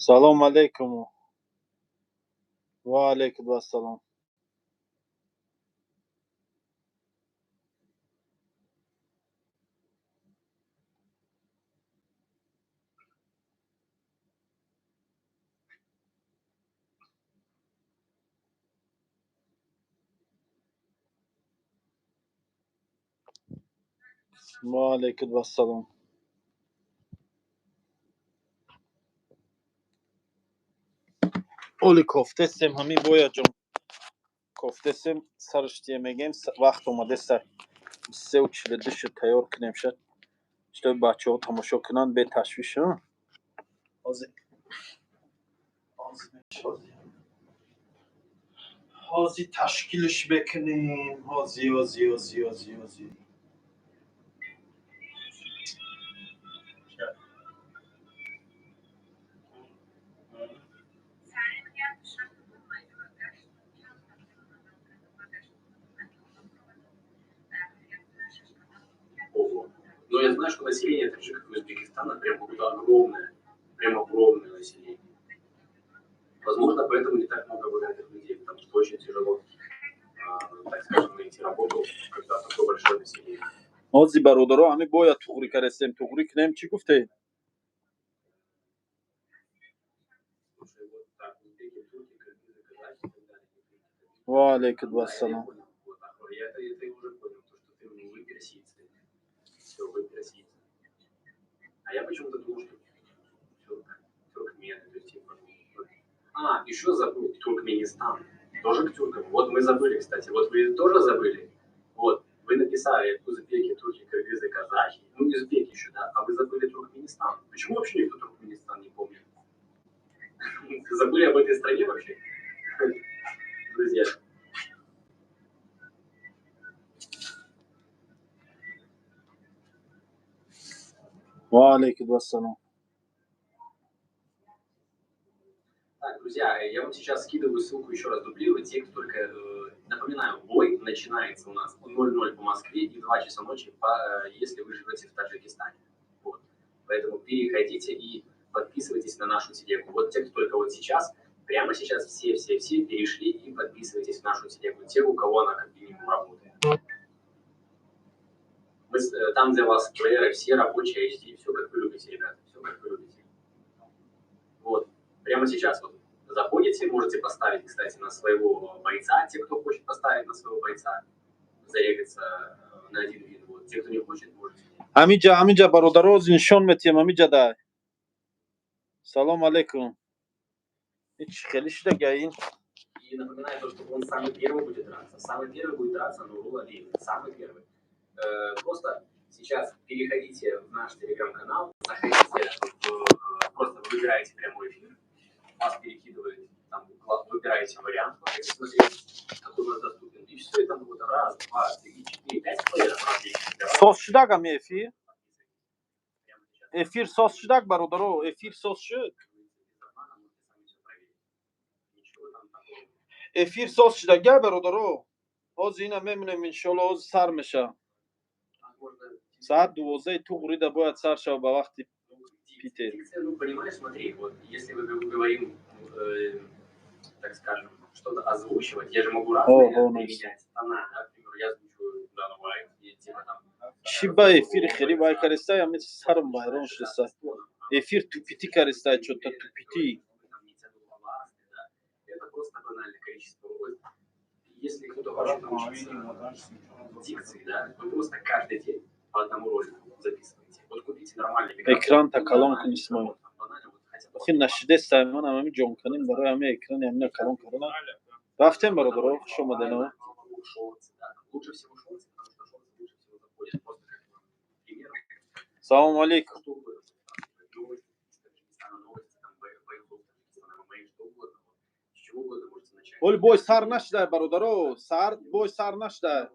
Салом алейкум. Ва алейкум ассалом. Ва алейкум ассалом. Оли кофтесем, ҳамин бояҷон, кофтесем, сараш тия мегем. Вақт омадеса, 3:42 шуд. Тайёр кунем шад, чтобы бачаҳо тамошо кунанд беташвиш. Ҳозир, ҳозир ташкилш мекунем. Ҳози, ҳози, ҳози, ҳози, ҳози. Ого. Но я знаю, что население таджиков и Узбекистана прям какое-то огромное, прям огромное население. Возможно, поэтому не так много богатых людей, потому что очень тяжело, так скажем, найти работу, когда такое большое население. Ҳози, бародаро, ҳамин бояд туғрӣ карестем, туғрӣ кунем, чӣ гуфте? Слушай, вот так, узбеки, турки, кыргызы, казахи и так далее. Ва алейкум Да, я ассалом. понял. Вот, Ахур, я это уже понял, то, что ты, вы персидцы. Все, вы персидцы. А я почему-то думал, что туркмены, то есть, типа, ну, а, еще забыл, Туркменистан. Тоже к тюркам. Вот мы забыли, кстати. Вот вы тоже забыли. Вот, вы написали узбеки, турки, кыргызы, казахи. Ну, узбеки еще, да? А вы забыли Туркменистан. Почему вообще никто Туркменистан не помнит? Забыли об этой стране вообще? Друзья. Ва алейкум ассалом. Так, друзья, я вам сейчас скидываю ссылку, еще раз дублирую. Те, кто только, напоминаю, бой начинается у нас в 00 по Москве и 2 часа ночи, если вы живете в Таджикистане. Вот. Поэтому переходите и подписывайтесь на нашу телегу. Вот те, кто только вот сейчас, прямо сейчас все-все-все перешли и подписывайтесь в нашу телегу. Те, у кого она как минимум работает. Мы там для вас плееры все рабочие, HD, все как вы любите, ребята, все как вы любите. Вот, прямо сейчас вот заходите, можете поставить, кстати, на своего бойца, те, кто хочет поставить на своего бойца, зарегаться на один вид. Вот, те, кто не хочет, можете. Ҳамиҷа, ҳамиҷа, бародаро, нишон метиҳем ҳамиҷа да. Салом алейкум. Ҳеч хеле шудага ин. И напоминаю то, что он самый первый будет драться. Самый первый будет драться Нурул Алиев. Самый первый. Просто сейчас переходите в наш телеграм-канал, заходите, просто выбираете прямой эфир, вас перекидывает, там, выбираете вариант, вот, смотрите, какой у вас доступен. И все, и там вот раз, два, три, четыре, пять плееров различных для вас. Соз шудак ами эфир? Прямо сейчас. Эфир соз шудак, бародаро, эфир соз шуд. Без обмана, можете сами все проверить. Ничего там такого. Эфир соз шудага, бародаро. Ҳозир ина мемонем, иншолло, ҳозир сар меша. Возможно, Соат 12 туғрида бояд сар шава ба вақти ну, Питер. дикция, ну, понимаешь, смотри, вот если мы говорим, так скажем, что-то озвучивать, я же могу разные О, о, применять тона, да, к примеру, я озвучиваю Дану Уайт, и типа там. Чӣ ба эфири хеле вай карестай, ами сарам вайрон шудеста. Эфир тупить карестай, чё-то тупить. Это просто банальное количество. Вот, если кто-то хочет научиться дикции, да, вы просто каждый день по одному ролику записываете. Вот купите нормальный микрофон. Экран-та калон кун, Исмоил. Банально, вот хотя бы Охи нашидестай, ман ҳами ҷон канем барои ҳами экрани ҳамина калон кардана. Рафтем, бародаро, хуш омадено. Шорты, да. Лучше всего шорты, потому что шорты лучше всего заходят. Просто как бы пример. Салому алейкум. Что угодно. Новости из Таджикистана, новости там, боевиков Таджикистана, ММА, что угодно. Вот. С чего угодно можете начать. Оли бой сар нашудай, бародаро, сар бой сар нашудай.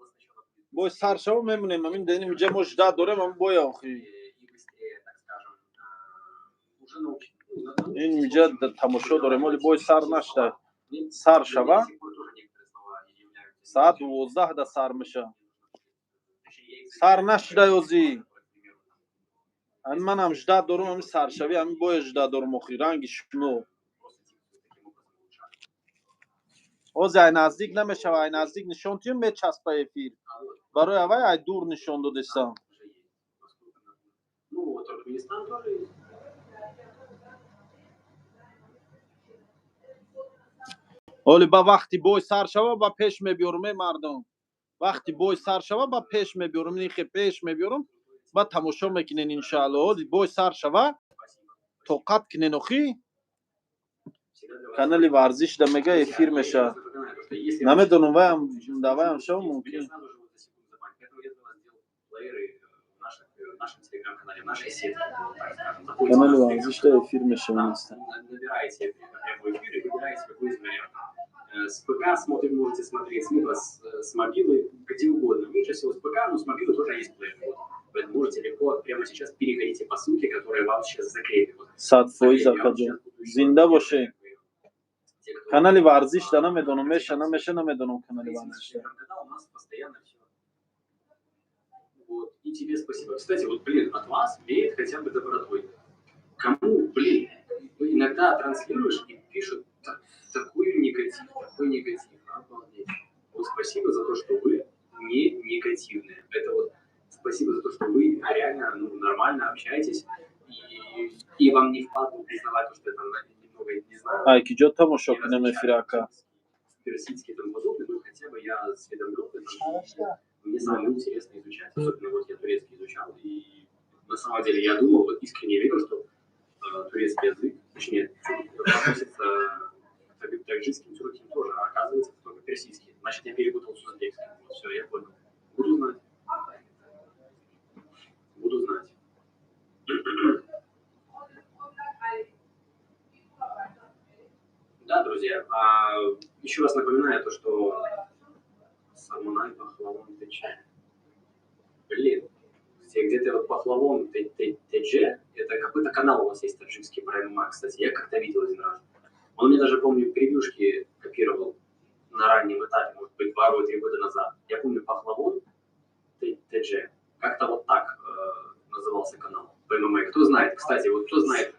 Бой сар шава, мемонем ҳамин деним иҷа, мо ждать дорем ҳамин боя охи. И быстрее, так скажем, уже Ин иҷа тамошо дорем, оли бой сар нашудай. Сар шава, соат 12 да сар меша. Сар нашудай озӣ. Ҳамин манам ждать дорум, ҳамин саршавӣ, ҳамин боя ждать дорум, охи ранги шумо. Ҳозир ай наздик намешава, ай наздик нишон тиём, мечаспа эфир. Барои аввай ай дур нишон додесам. Ну, вот Туркменистан тоже есть. Оли ба вақти бой сар шава, ба пеш мебиёрум, э мардум. Вақти бой сар шава, ба пеш мебиёрум, нихе пеш мебиёрум, ба тамошо мекунен, иншаалло. Оли бой сар шава, тоқат кунен, охи. Канали варзиш да мега эфир меша. Намедонам, ваям даваям шава мумкин. Канали варзиш да эфир меша. Набираете прямой эфир и выбираете, какой из вариантов. С ПК смотрим, можете смотреть, либо с мобилы, где угодно. Лучше всего с ПК, но с мобилы тоже есть плеер. Вот. Поэтому можете легко прямо сейчас переходите по ссылке, которая вам сейчас закрепит. 100%, акаҷон. Зинда бошед. Канали варзиш да намедонам, меша, намеша, намедонам канали варзиш да. Канал у нас постоянно все. Вот. И тебе спасибо. Кстати, вот, блин, от вас веет хотя бы добротой. Кому, блин, иногда транслируешь и пишут такой негатив, обалдеть. Вот спасибо за то, что вы не негативные. Это вот спасибо за то, что вы реально, ну, нормально общаетесь, и вам не впадло признавать то, что я там немного не знаю. Ай киҷо тамошо кунем эфир, ака? Персидский и тому подобное, но хотя бы я осведомлен, мне самому интересно изучать. Особенно вот я турецкий изучал, и на самом деле я думал, вот искренне верил, что турецкий язык, точнее, относится к таджикским, тюркским тоже, а оказывается, это только персидский. Значит, я перепутал с узбекским. Вот, все, я понял. Буду знать. Буду знать. Да, друзья, еще раз напоминаю то, что Самунай Пахлавон ТЧ. Блин, где-то вот Пахлавон ТЧ, это какой-то канал у вас есть таджикский про ММА, кстати, я как-то видел один раз. Он мне даже, помню, превьюшки копировал на раннем этапе, может быть, 2-3 года назад. Я помню, Пахлавон ТЖ, как-то вот так назывался канал по ММА. Кто знает, кстати, вот кто знает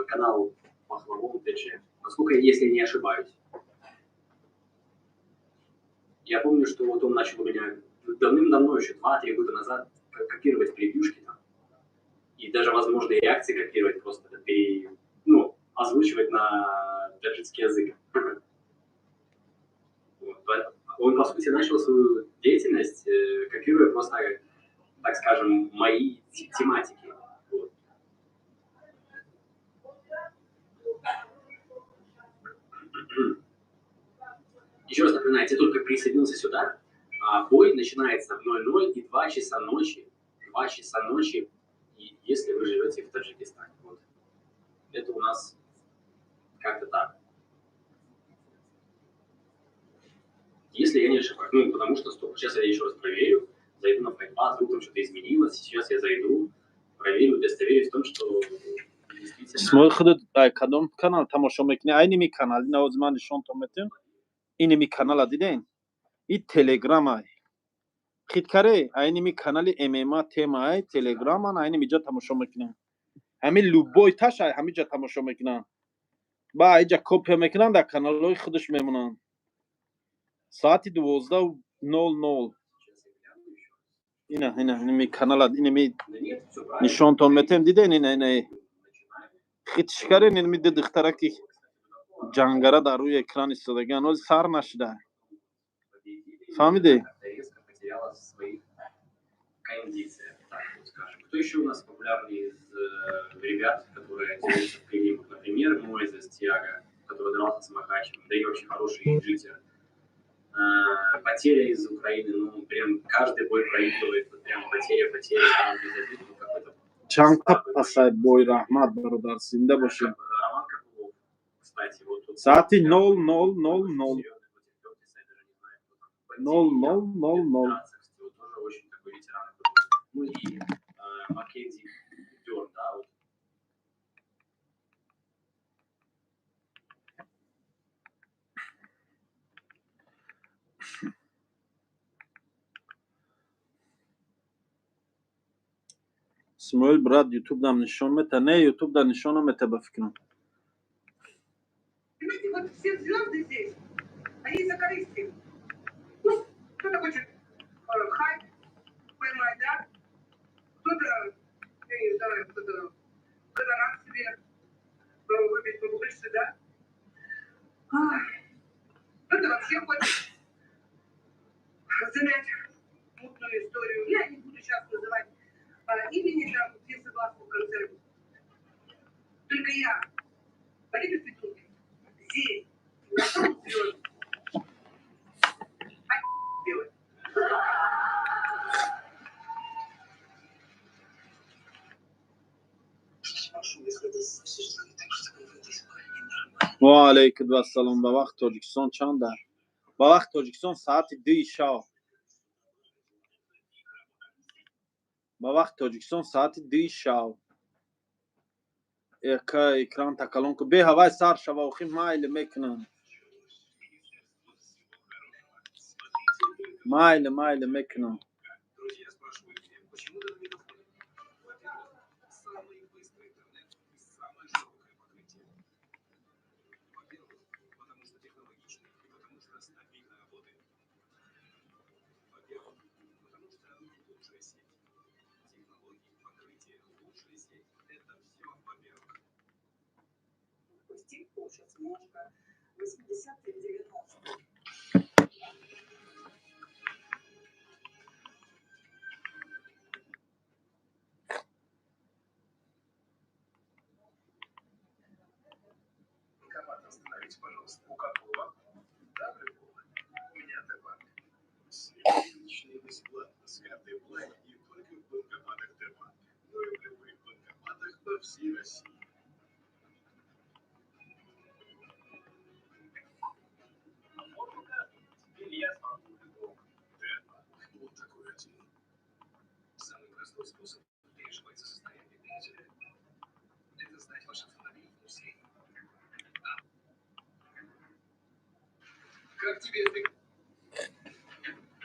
канал Пахлавон ТЖ, насколько, если не ошибаюсь. Я помню, что вот он начал у меня давным-давно, еще 2-3 года назад, копировать превьюшки там. И даже возможные реакции копировать просто, ну, озвучивать на таджикский язык. Вот. Он, по сути, начал свою деятельность, копируя просто, так скажем, мои тематики. Вот. Еще раз напоминаю, те только присоединился сюда, бой начинается в 00 и 2 часа ночи. 2 часа ночи, и если вы живете в Таджикистане. Вот. Это у нас как-то так. Если я не ошибаюсь. Ну, потому что, стоп, сейчас я еще раз проверю, зайду на Fight Pass, вдруг там что-то изменилось, сейчас я зайду, проверю, удостоверюсь в том, что действительно. Исмоил, худат ай кадом канал тамошо мекунӣ? Айними канал, ина ҳозир ман нишонтон метиҳам. Иними канала диден? И телеграм ай. Хиткаре, айними канали ММА тема ай, телеграм ан, айними ҷа тамошо мекунам. Ҳамин любой таш ай ҳамин ҷа тамошо мекунам. Ба айҷа копия мекунам, дар каналҳои худаш мемонанд. Соати 12:00. Сейчас я гляну еще. Ина, ина, иними канала, иними Да нет, все правильно. нишонтон метиҳем, диден, ина, ина. Начинаем. Хитшкарен, иними ду духтараки ҷангара дар рӯи экран истодагиан, ҳозир сар нашуда. Победили. Фаҳмидӣ? Как-то резко потеряла в своих кондициях, так вот скажем. Кто еще у нас популярный из ребят, которые делаются в прилимах? Например, Мойзес Тиаго, который дрался с Махачем, да и вообще хороший джитер. Потеря из Украины, ну, прям каждый бой проигрывает, вот прям потеря, потеря, там, без обид, ну, какой-то Чанд слабый пасай бой. Бой, раҳмат, бародар, зинда бошед. Роман Копылов, кстати, вот тут Соати прям 00:00. очень серьезный против Кертиса, я даже не знаю, кто там. Нол Пантелей, нол нол нол. драться, кстати, вот тоже очень такой ветеран. Ну и Маккензи Дёрн, да, вот. Исмоил, брат, Ютуб дам нишон мета? Не, Ютуб да нишон намета, ба фикрам. Понимаете, вот все звезды здесь, они из-за корысти. Ну, кто-то хочет хайп поймать, да? Кто-то, я не знаю, кто-то гонорар себе выбить побольше, да? Кто-то вообще хочет замять мутную историю. Я не буду сейчас называть имени, там все согласны в конце. Только я, Полина Петухина, здесь, на шоу звезд, а делать. Ва алайкум вассалом. Ба вақт Тоҷикистон чанда? Ба вақт Тоҷикистон соати 2 шав. Ба вақт Тоҷикистон соати 2 шав. Эка экран такалон ку, бе ҳавай сар шава, охи майли мекунам. Майли, майли мекунам. Друзья спрашивают меня, почему до мегафона? Во-первых, самый быстрый интернет и самое широкое покрытие. Во-первых, потому что технологичный и потому что стабильно работает. Во-первых, потому что лучшая сеть. Технологии, покрытие, лучшая сеть. Это все во-первых. Такой стиль получается немножко 80-е, 90-е. Банкомат остановите, пожалуйста. У какого? Да, любого. У меня Т-банк. Наличные бесплатно с картой Black не только в банкоматах Т-банк, но и в любых банкоматах по всей России. Оформлю карту. Теперь я смогу в любом. Т-банк. Вот такой один. Самый простой способ переживать за состояние двигателя – это сдать ваш автомобиль в музей. Как тебе это?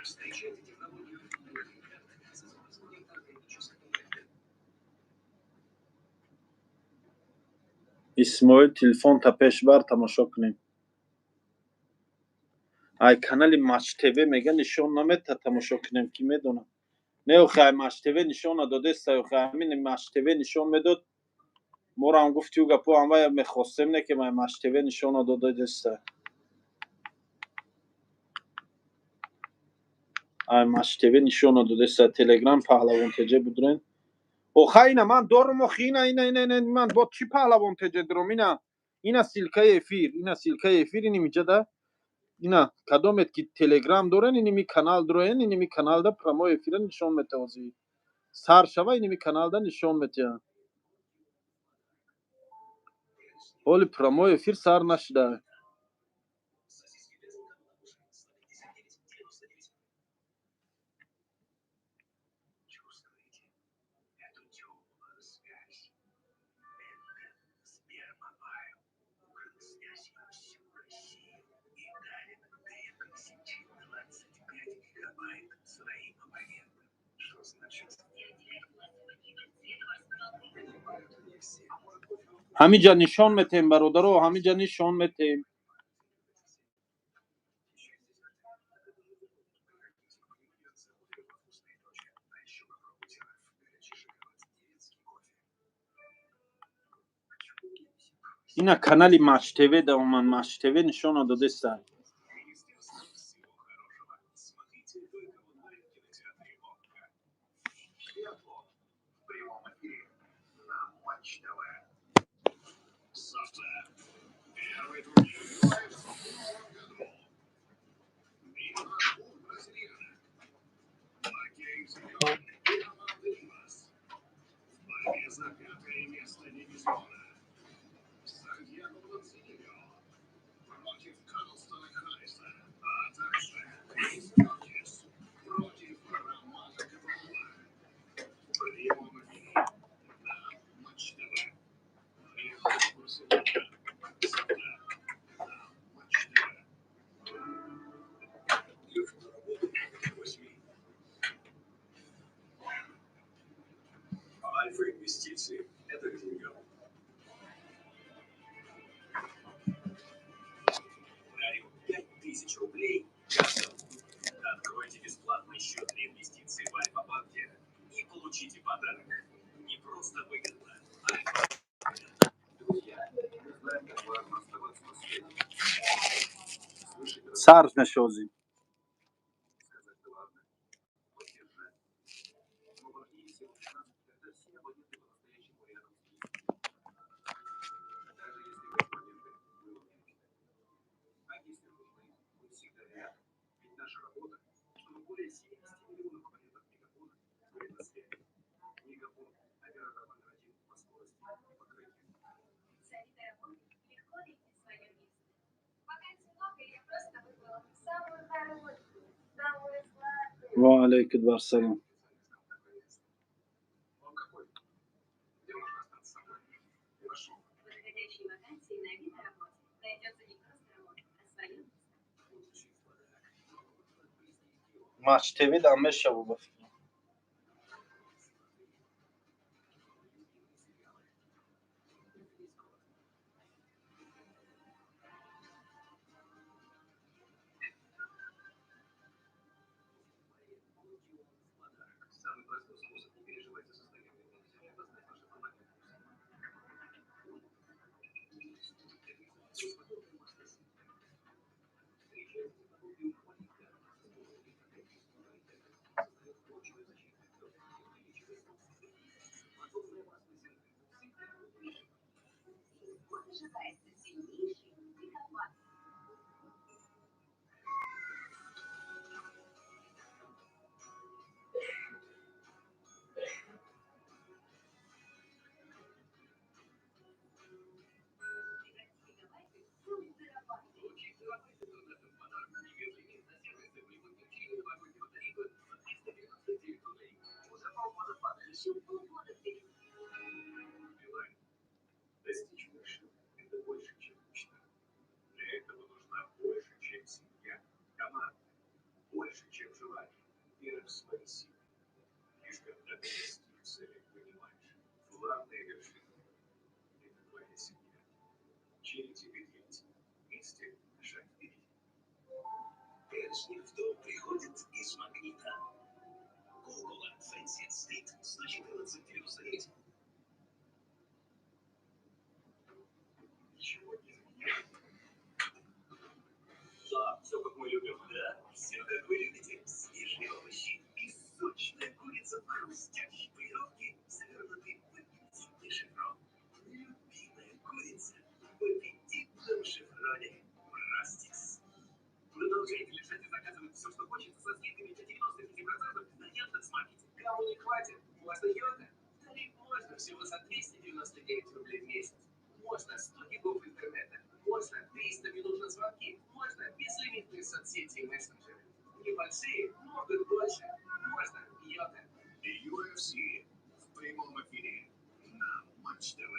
Встречайте технологию карт с использованием органического бренда. Исмоил, телефон та пеш бар, тамошо кунем. Ай канали Матч ТВ мега нишон намета, тамошо кунем, ки медонам. Не, охи, ай Матч ТВ нишон надодеста, охи, ҳамин Матч ТВ нишон медод. Морам гуфти ӯ гапо ҳамая мехостем, не ки ай Матч ТВ нишон надодеста. Ай Матч ТВ нишон надодеста. Телеграм Паҳлавон ТЖ будурен. Оха, ина ман дорум, охи, ина, ина, ина, ина, ман бо чӣ Паҳлавон ТЖ дорум, ина, ина ссылка и эфир, ина ссылка и эфир, ини миҷада, ина кадомет ки Телеграм дорен, иними канал дорен, иними каналда прямой эфира нишон метавози. Сар шава, иними каналда нишон метиҳад. Ҳоли прямой эфир сар нашуда. Сосиски без лука 69,99. Чувствуете эту теплую связь? Это Сбермобайл. Укрсвязь всю Россию и дарит 2025 гигабайт своим абонентам. Что значит? Понимают не все. А может, кофе вам Ҳамиҷа нишон метем, бародаро, ҳамиҷа нишон метем. Еще и десерт. Хотите поменяться во вкусные точки? А еще попробуйте раф, горячий шоколад и редкий кофе. Ина канали Матч ТВ да оман, Матч ТВ нишон надодеста. Министерство всего хорошего. Смотрите только в онлайн-кинотеатре ОККО. Биатлон. В прямом эфире на Матч ТВ. Завтра. Первый турнир UFC в новом году. Мимо двух бразильянок. Лакей Зеленый и Аманда Ривас. В борьбе за пятое место дивизиона. Сантьяго Понсиньо против Карлстона Харриса, а также Крис Кортис против Романа Капрала. В прямом эфире на Матч ТВ. Приехал в Барселона. Завтра на Матч ТВ. Леша на работу к 8. Альфа. Инвестиции – это к деньгам. Дарю 5000 рублей каждому. Откройте бесплатный счет для инвестиций в Альфа-банке и получите подарок. Не просто выгодно, Альфа. Друзья, мы знаем, как важно оставаться на связи. Слышать друг Сарф мешозим. Сказать главное, поддержать. Но важнее всего для нас, когда все абоненты по-настоящему рядом с ними. Даже если в эти моменты мы вам не нужны. А если нужны, мы всегда рядом. Ведь наша работа, чтобы более 70 миллионов абонентов Мегафона были на связи. Мегафон – оператор номер один по скорости и покрытию. С Авито работой легко найти свое место. Вакансий много, и я просто выбрала самую хорошую, самую сладкую. Ва алайкум ассалом. Вам какой? Где можно остаться собой? Хорошо. Подходящие вакансии на Авито работе. Найдется не просто работа, а свое место. Получив подарок, могут приобрести Матч ТВ дам мешаву, ба фикрам. Смотри любимые сериалы. Это весь город. В январе получил он в подарок. Самый простой способ не переживать за состояние пенсии – это знать ваши помогает. Встречайте подобие маленькая создает прочную защитную пленку и увеличивает Подобное масло синтез всегда увеличивает. Вот ожидается сильнейший психопат. Преврати гигабайты в целые терабайты. Получить золотой с интернетом в подарок и безлимит на сервисы при подключении новогоднего тарифа за 399 рублей. Уже полгода падает. Еще полгода впереди. Билайн. Достичь вершин – это больше, чем мечта. Для этого нужна больше, чем семья, команда, больше, чем желание, вера в свои силы. Лишь когда ты достиг цели, понимаешь, главная вершина – это твоя семья. Черри тебе 9. Вместе шаг вперед. Першни в дом приходит из магнита. Кукола, Фэнси Стрит, 114,99. Ничего не изменилось. Да, все как мы любим. Да, все как вы любите. Свежие овощи и сочная курица в хрустящей панировке, завернутой в аппетитный шифрон. Любимая курица в аппетитном шифроне. Растикс. Продолжайте лежать и заказывать все, что хочется со скидками до 95% на Яндекс.Маркете. Кому не хватит, можно Йота. Тариф можно всего за 299 рублей в месяц. Можно 100 гигов интернета. Можно 300 минут на звонки. Можно безлимитные соцсети и мессенджеры. Небольшие могут больше. Можно Йота. UFC в прямом эфире на Матч ТВ.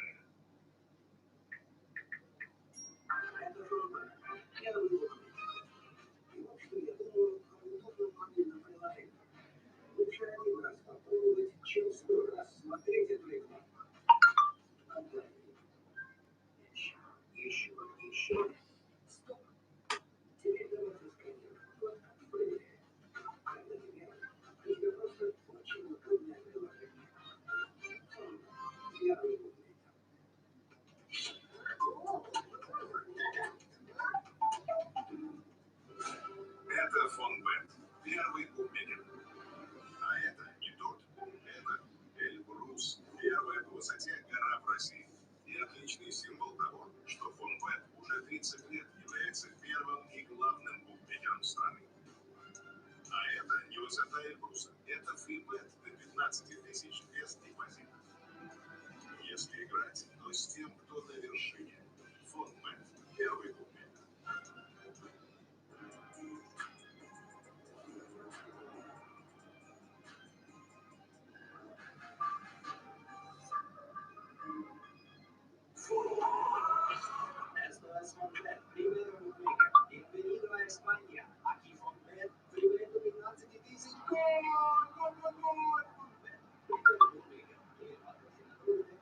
Это Рома. Первый опыт. И вот что я думаю об удобном мобильном приложении. Лучше один раз попробовать, чем сто раз смотреть эту рекламу. Отдать. Еще, еще, еще. Стоп. Теперь давайте сканер. Вот, проверяем. А, например, у тебя просто очень удобное приложение. Первый опыт. Это Фонбет, первый букмекер. А это не тот. Это Эльбрус, первая по высоте гора в России. И отличный символ того, что Фонбет уже 30 лет является первым и главным букмекером страны. А это не высота Эльбруса, это фрибет до 15 тысяч без депозита. Если играть, то с тем, кто на вершине. Фонбет, первый букмекер. Esto es Fonbet, primer bookmaker. Bienvenido a España. Aquí Fonbet, primero 15 тысяч. Гол, гол, гол, гол. Fonbet, primer bookmaker y el patrocinador de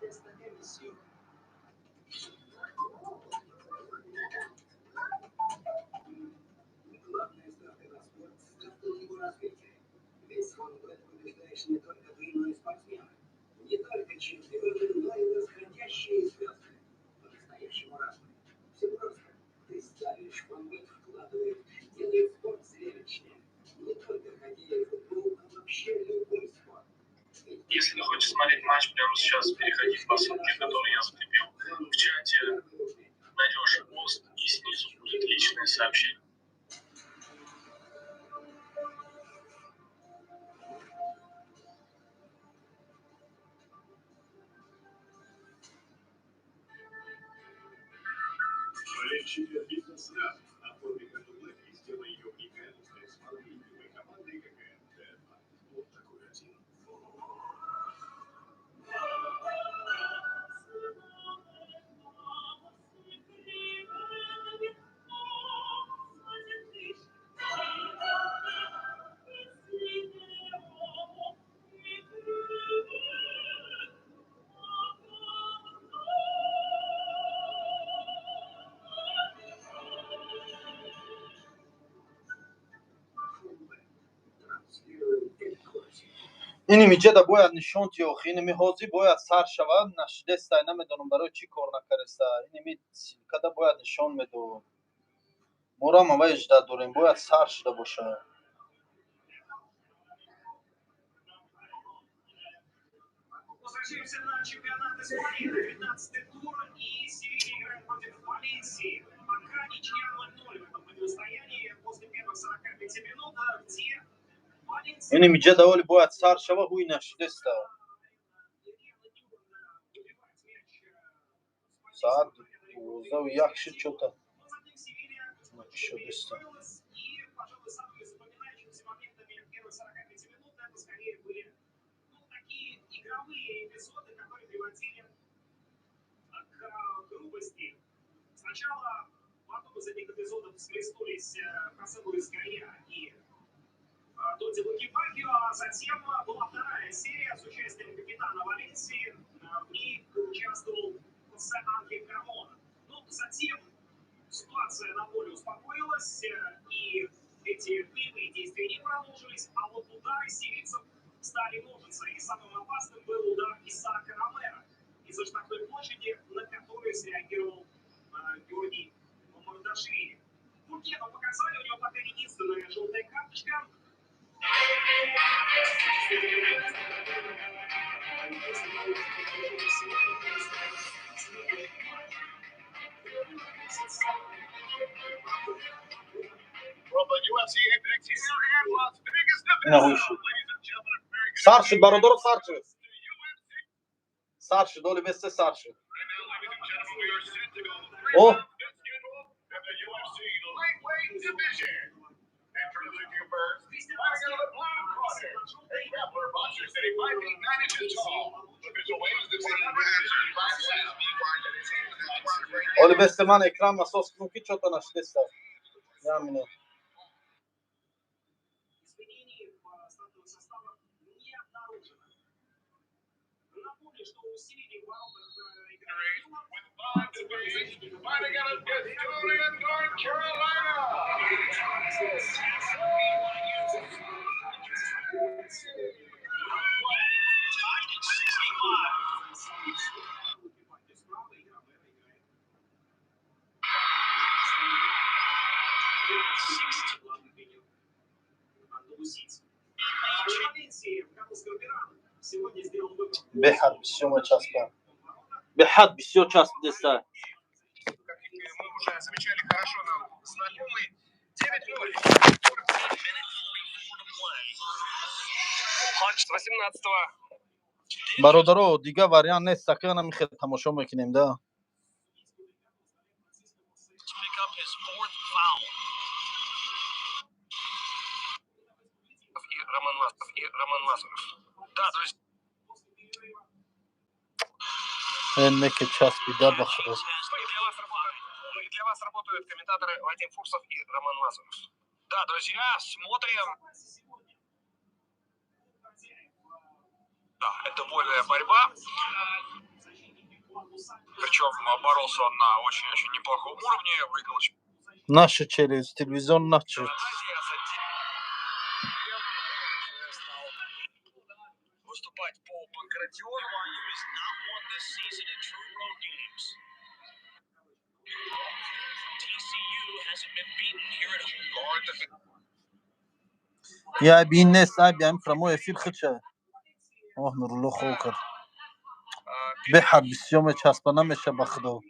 Если ты хочешь смотреть матч прямо сейчас, переходи по ссылке, которую я закрепил в чате. Найдешь пост, и снизу будет личное сообщение. Оформи карту Black и сделай ее уникальной, став самой любимой командой ККН. Вот такой один. Ини миҷада бояд нишон тиёх, иними ҳозир бояд сар шавад, нашидестай, намедонам барои чӣ кор накареста. Иними ссылка да бояд нишон медод. Морам авай ждать дорем, бояд сар шуда бошад. Возвращаемся на чемпионат Испании, 19-й тур, и Севилья играет против Валенсии. Пока ничья 0-0 в этом противостоянии после первых 45 минут, где Валенсия. Ини миҷада оли бояд сар шава, ҳуй нашидеста. Саат 12:01 шид, чота нашидеста. И, пожалуй, самыми запоминающимися моментами первых 45 минут это скорее были, ну, такие игровые эпизоды, которые приводили к грубости. Сначала в одном из этих эпизодов схлестнулись Хосе Луис Гайя и Доти Лукебакио, а затем была вторая серия с участием капитана Валенсии. В ней участвовал Хосе Анхель Кармона. Но затем ситуация на поле успокоилась, и эти боевые действия не продолжились, а вот удары сирийцев стали множиться. И самым опасным был удар Исаака Ромеро из-за штрафной площади, на которую среагировал Георгий Мамардашвили. Фуркету показали, у него пока единственная желтая карточка. Ина ҳуй шуд. Сар шуд, бародаро, сар шуд. Сар шуд, оли бесте сар шуд. О! Оли бесте ман экран асос кунам ки чота нашидеста. Як минут. Изменений в стартовых составах не обнаружено. Напомню, что у Севильи в воротах играет Fighting out of Gastonia, North Carolina. Tied at 65. Беҳад бисёр мечаспад. Беҳад бисёр часпидеста. Как мы уже замечали, хорошо нам знакомый. 9-0. Матч 18-го. Бародаро, дигар вариант нест, акана михел тамошо мекунем да. Pick up his fourth foul. И Роман Лазарев. Да, то есть Неке часпида, ба худо. Для вас работают комментаторы Вадим Фурсов и Роман Лазарев. Да, друзья, смотрим. Да, это вольная борьба. Причем боролся он на очень-очень неплохом уровне, выиграл Наши через телевизион наши. чемпионат Азии, а затем стал выступать по панкратиону. Я би нест, ай би ами прямой эфир хича. Оҳ, Нурулло хоб кард. Беҳад бисёр мечаспа, намеша, ба худо.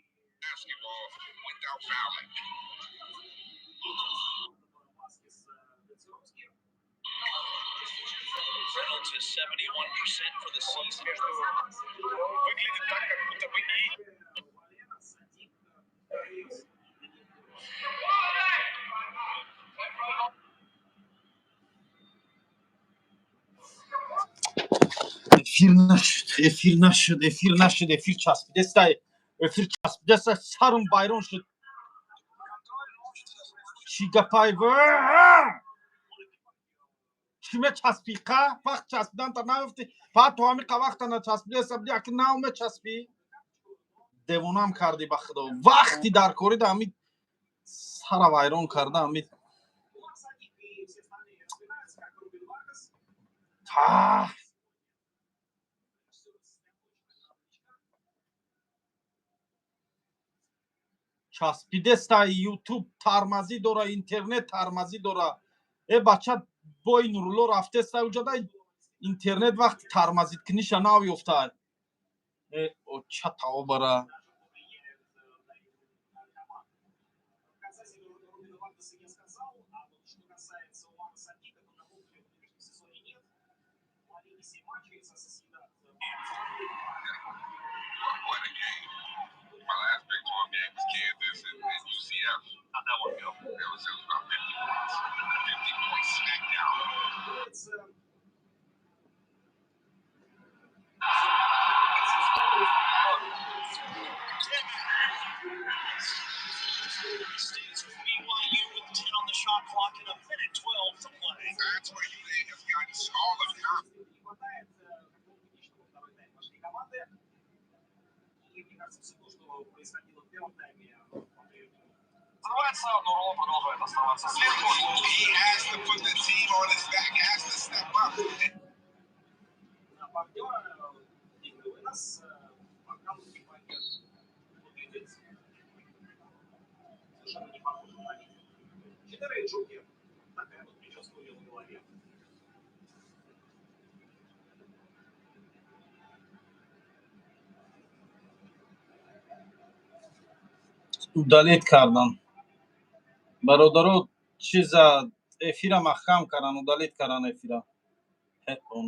Выглядит так, как будто бы и Эфир нашуд, эфир нашуд, эфир нашуд, эфир часпидестай, эфир часпидестай, сарум байрон шуд. Чӣ гапай? Чӣ мечаспӣ, қа? Вақт часпидан та наёфтӣ, фақат то ҳамин қа вақта начаспидеса буди, аки нав мечаспӣ. Девонам кардӣ, ба худо. Вақти дар корида ҳамин сара вайрон карда ҳамин. Таҳ! Часпидеста, ютуб тармазӣ дора, интернет тармазӣ дора. Э, бача, бои Нурулло рафтеста уҷада, интернет вақти тармазид книша нав ёфта. Э, оча таобара. My last Big 12 game was Kansas and UCF. How'd that one go? It was about 50 points. 50 point smackdown. That's where UA has gotten all the confidence. Нурло продолжает оставаться сверху. He has to put the team on his back, has to step up. Удалить кардан, бародаро, чиза, эфира маҳкам кардан, удалить кардан эфира.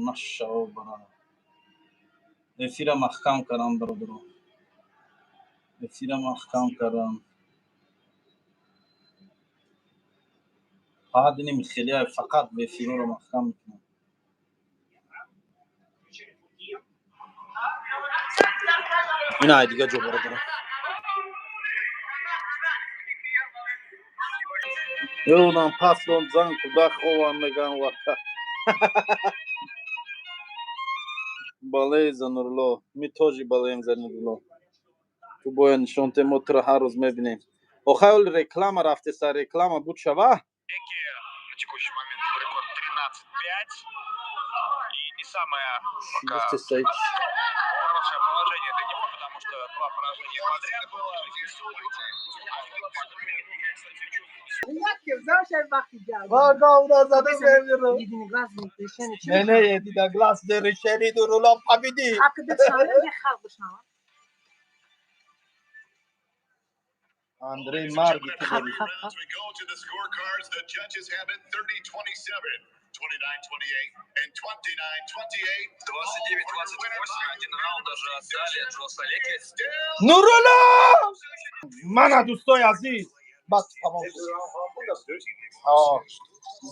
Нашао, бара, эфира маҳкам кардан, бародаро, эфира маҳкам кардан. Фақат иним хеле, фақат эфирҳоро маҳкам мекунам. Ина ай дига ҷо, бародаро. Ёдам паслон зан куда ховам меган вака. Болеем за Нурло. Мы тоже болеем за Нурло. Ту бояд нишон те, мо туро ҳар рӯз мебинем. Охай, оли реклама рафтеса, реклама буд шава? На текущий момент рекорд 13-5. И не самое пока Гуфтеса ич. хорошее положение для него, потому что два поражения подряд было. Не, не, единогласное решение, Нурулло победил. Андрей Марги ту дорӣ. Rounds we go to the scorecards. The judges have it 30-27, 29-28, and 29-28. 29-28, один раунд даже отдали Джо Солеки. Нурулло! Мана, дӯстои азиз, бас, тамом шуд.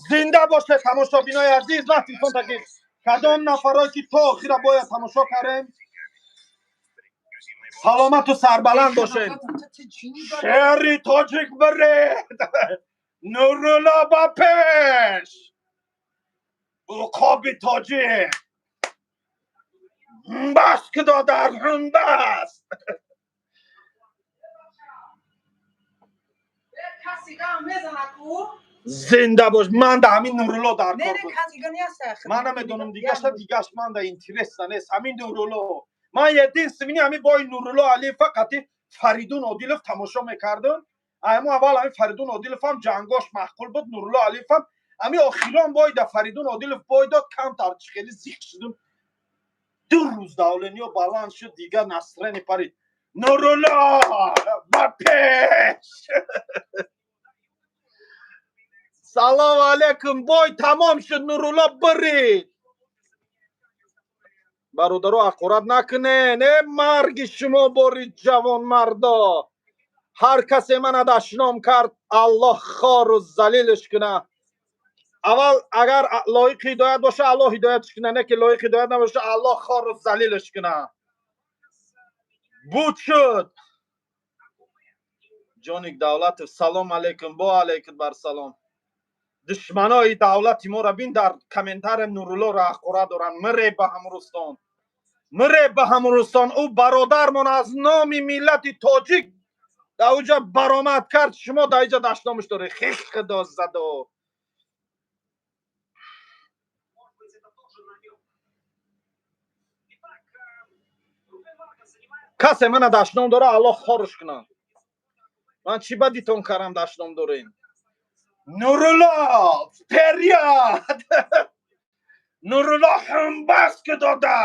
Зинда бошед, тамошобинои азиз. Ва телефон тагир. Кадом нафарое ки то охира бояд тамошо кардем, саломату сарбаланд бошед. Шери тоҷик биред, Нурулло ба пеш, уқоби тоҷик, бас, кидодар, бас. Зинда бош. Ман да ҳамин Нурулло дар кор буд. Ман намедонам дигаша, дигаш ман да интересна нест. Ҳамин Нурулло. Ман единственный ҳамин бои Нурулло Алиева қати Фаридун Одилов тамошо мекардам. Ҳамон аввал ҳамин Фаридун Одилов ҳам ҷангош маъқул буд, Нурулло Алиев ҳам. Ҳамин охирон бой да Фаридун Одилов бой дод, камтар хеле зиқ шудум. 2 рӯз давлениё баланд шуд, дигар настроение парид. Нурулло ба пеш! Салом алейкум, бой тамом шуд, Нурулло бирид. Бародаро, ҳақорат накунен, э марги шумо бори ҷавонмардо. Ҳар касе мана дашном кард, Аллоҳ хору залилш куна. Аввал агар лоиқи ҳидоят боша, Аллоҳ ҳидоятш куна, не ки лоиқи ҳидоят набоша, Аллоҳ хору залилш куна. Буд шуд. Ҷоник Давлатов, салом алейкум, бо алейкум бар салом. Душманои давлати моро бин, дар комментария Нуруллоро ҳақорат доранд. Мире ба ҳамрустон, мире ба ҳамрустон. Ӯ бародармон аз номи миллати тоҷик дар уҷа баромад кард, шумо дар иҷа дашномаш доред. Хех худо задо. Касе мана дашном дора, Аллоҳ хорш кунад. Ман чӣ бадитон кардам дашном дорем? Нурулло вперёд! Нурулло ҳамбас ки дода.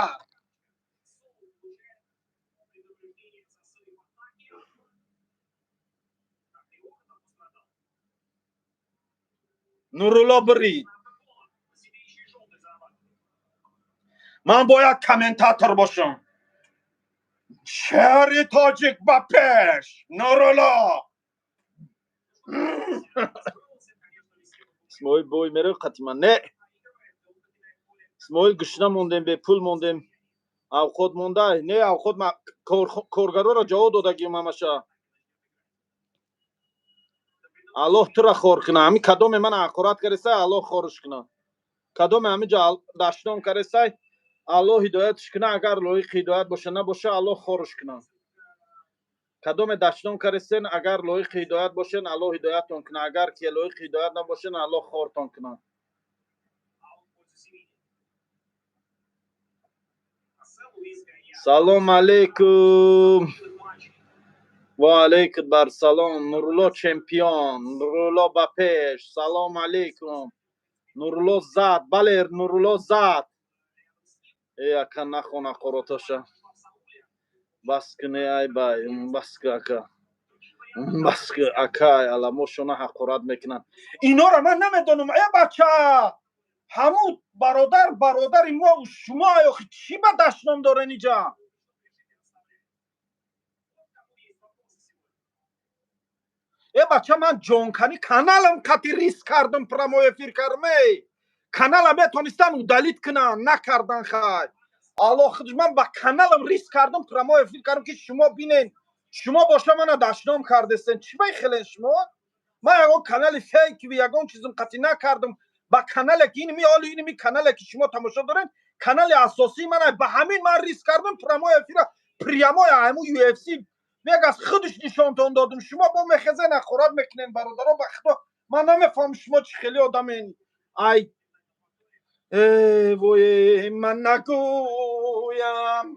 Нурулло бирид. Ман бояд комментатор бошам. Шери тоҷик ба пеш! Нурулло! Исмоил бой мерав қатима? Не. Исмоил гушна мондем, бепул мондем. Авқот монда? Не, авқот коргароро ҷавоб додагим ҳамаша. Аллоҳ тура хор куна. Ҳамин кадоме мана ҳақорат каресай, Аллоҳ хорш куна. Кадоме ҳамин ҷо дашном каресай, Аллоҳ ҳидоятш куна. Агар лоиқи ҳидоят боша, набоша, Аллоҳ хорш куна. Кадоме дашном каресен, агар лоиқи ҳидоят бошен, Аллоҳ ҳидоятон куна. Агар ки лоиқи ҳидоят набошен, Аллоҳ хортон куна. Салом алейкум. Ва алейкум бар салом. Нурулло чемпион, Нурулло ба пеш. Салом алейкум. Нурулло зад, бале, Нурулло зад. Э ака, нахон ҳақороташа. Бас куне, ай бай, бас ку ака. Бас ку ака, аламошона ҳақорат мекунанд. Инора ман намедонам, э бача. Ҳамун бародар, бародари мо шумо, охи чӣ ба дашном дорен иҷа? Э бача, ман ҷонкани каналам қати риск кардам, прямой эфир кардам, эй. Канала метонистан удалить кунанд, накардан хай. Аллоҳ худаш, ман ба каналам риск кардам, прямой эфир кардам ки шумо бинен. Шумо боша мана дашном кардестен. Чӣ бехелен шумо? Ман ягон канали фейкви, ягон чизм қати накардам. Ба канале ки инми оли инми канале ки шумо тамошо дорен, канали асосии мана ба ҳамин ман риск кардам, прямой эфира, прямой ҳамун UFC Вегас худаш нишонтон додум. Шумо бо мехезен ҳақорат мекунен, бародаро, ба худо ман намефаҳмам шумо чӣ хеле одамен. Ай э вой, ман нагӯям.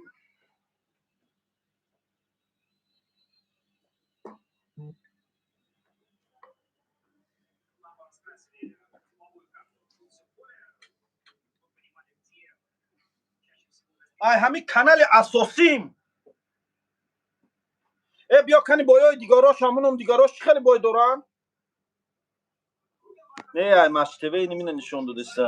Ай ҳамин канали асосим. Э биё кани боёи дигарош, ҳамунам дигарош чӣ хеле бой доранд? Не, ай Матч ТВ ини мина нишон додеса.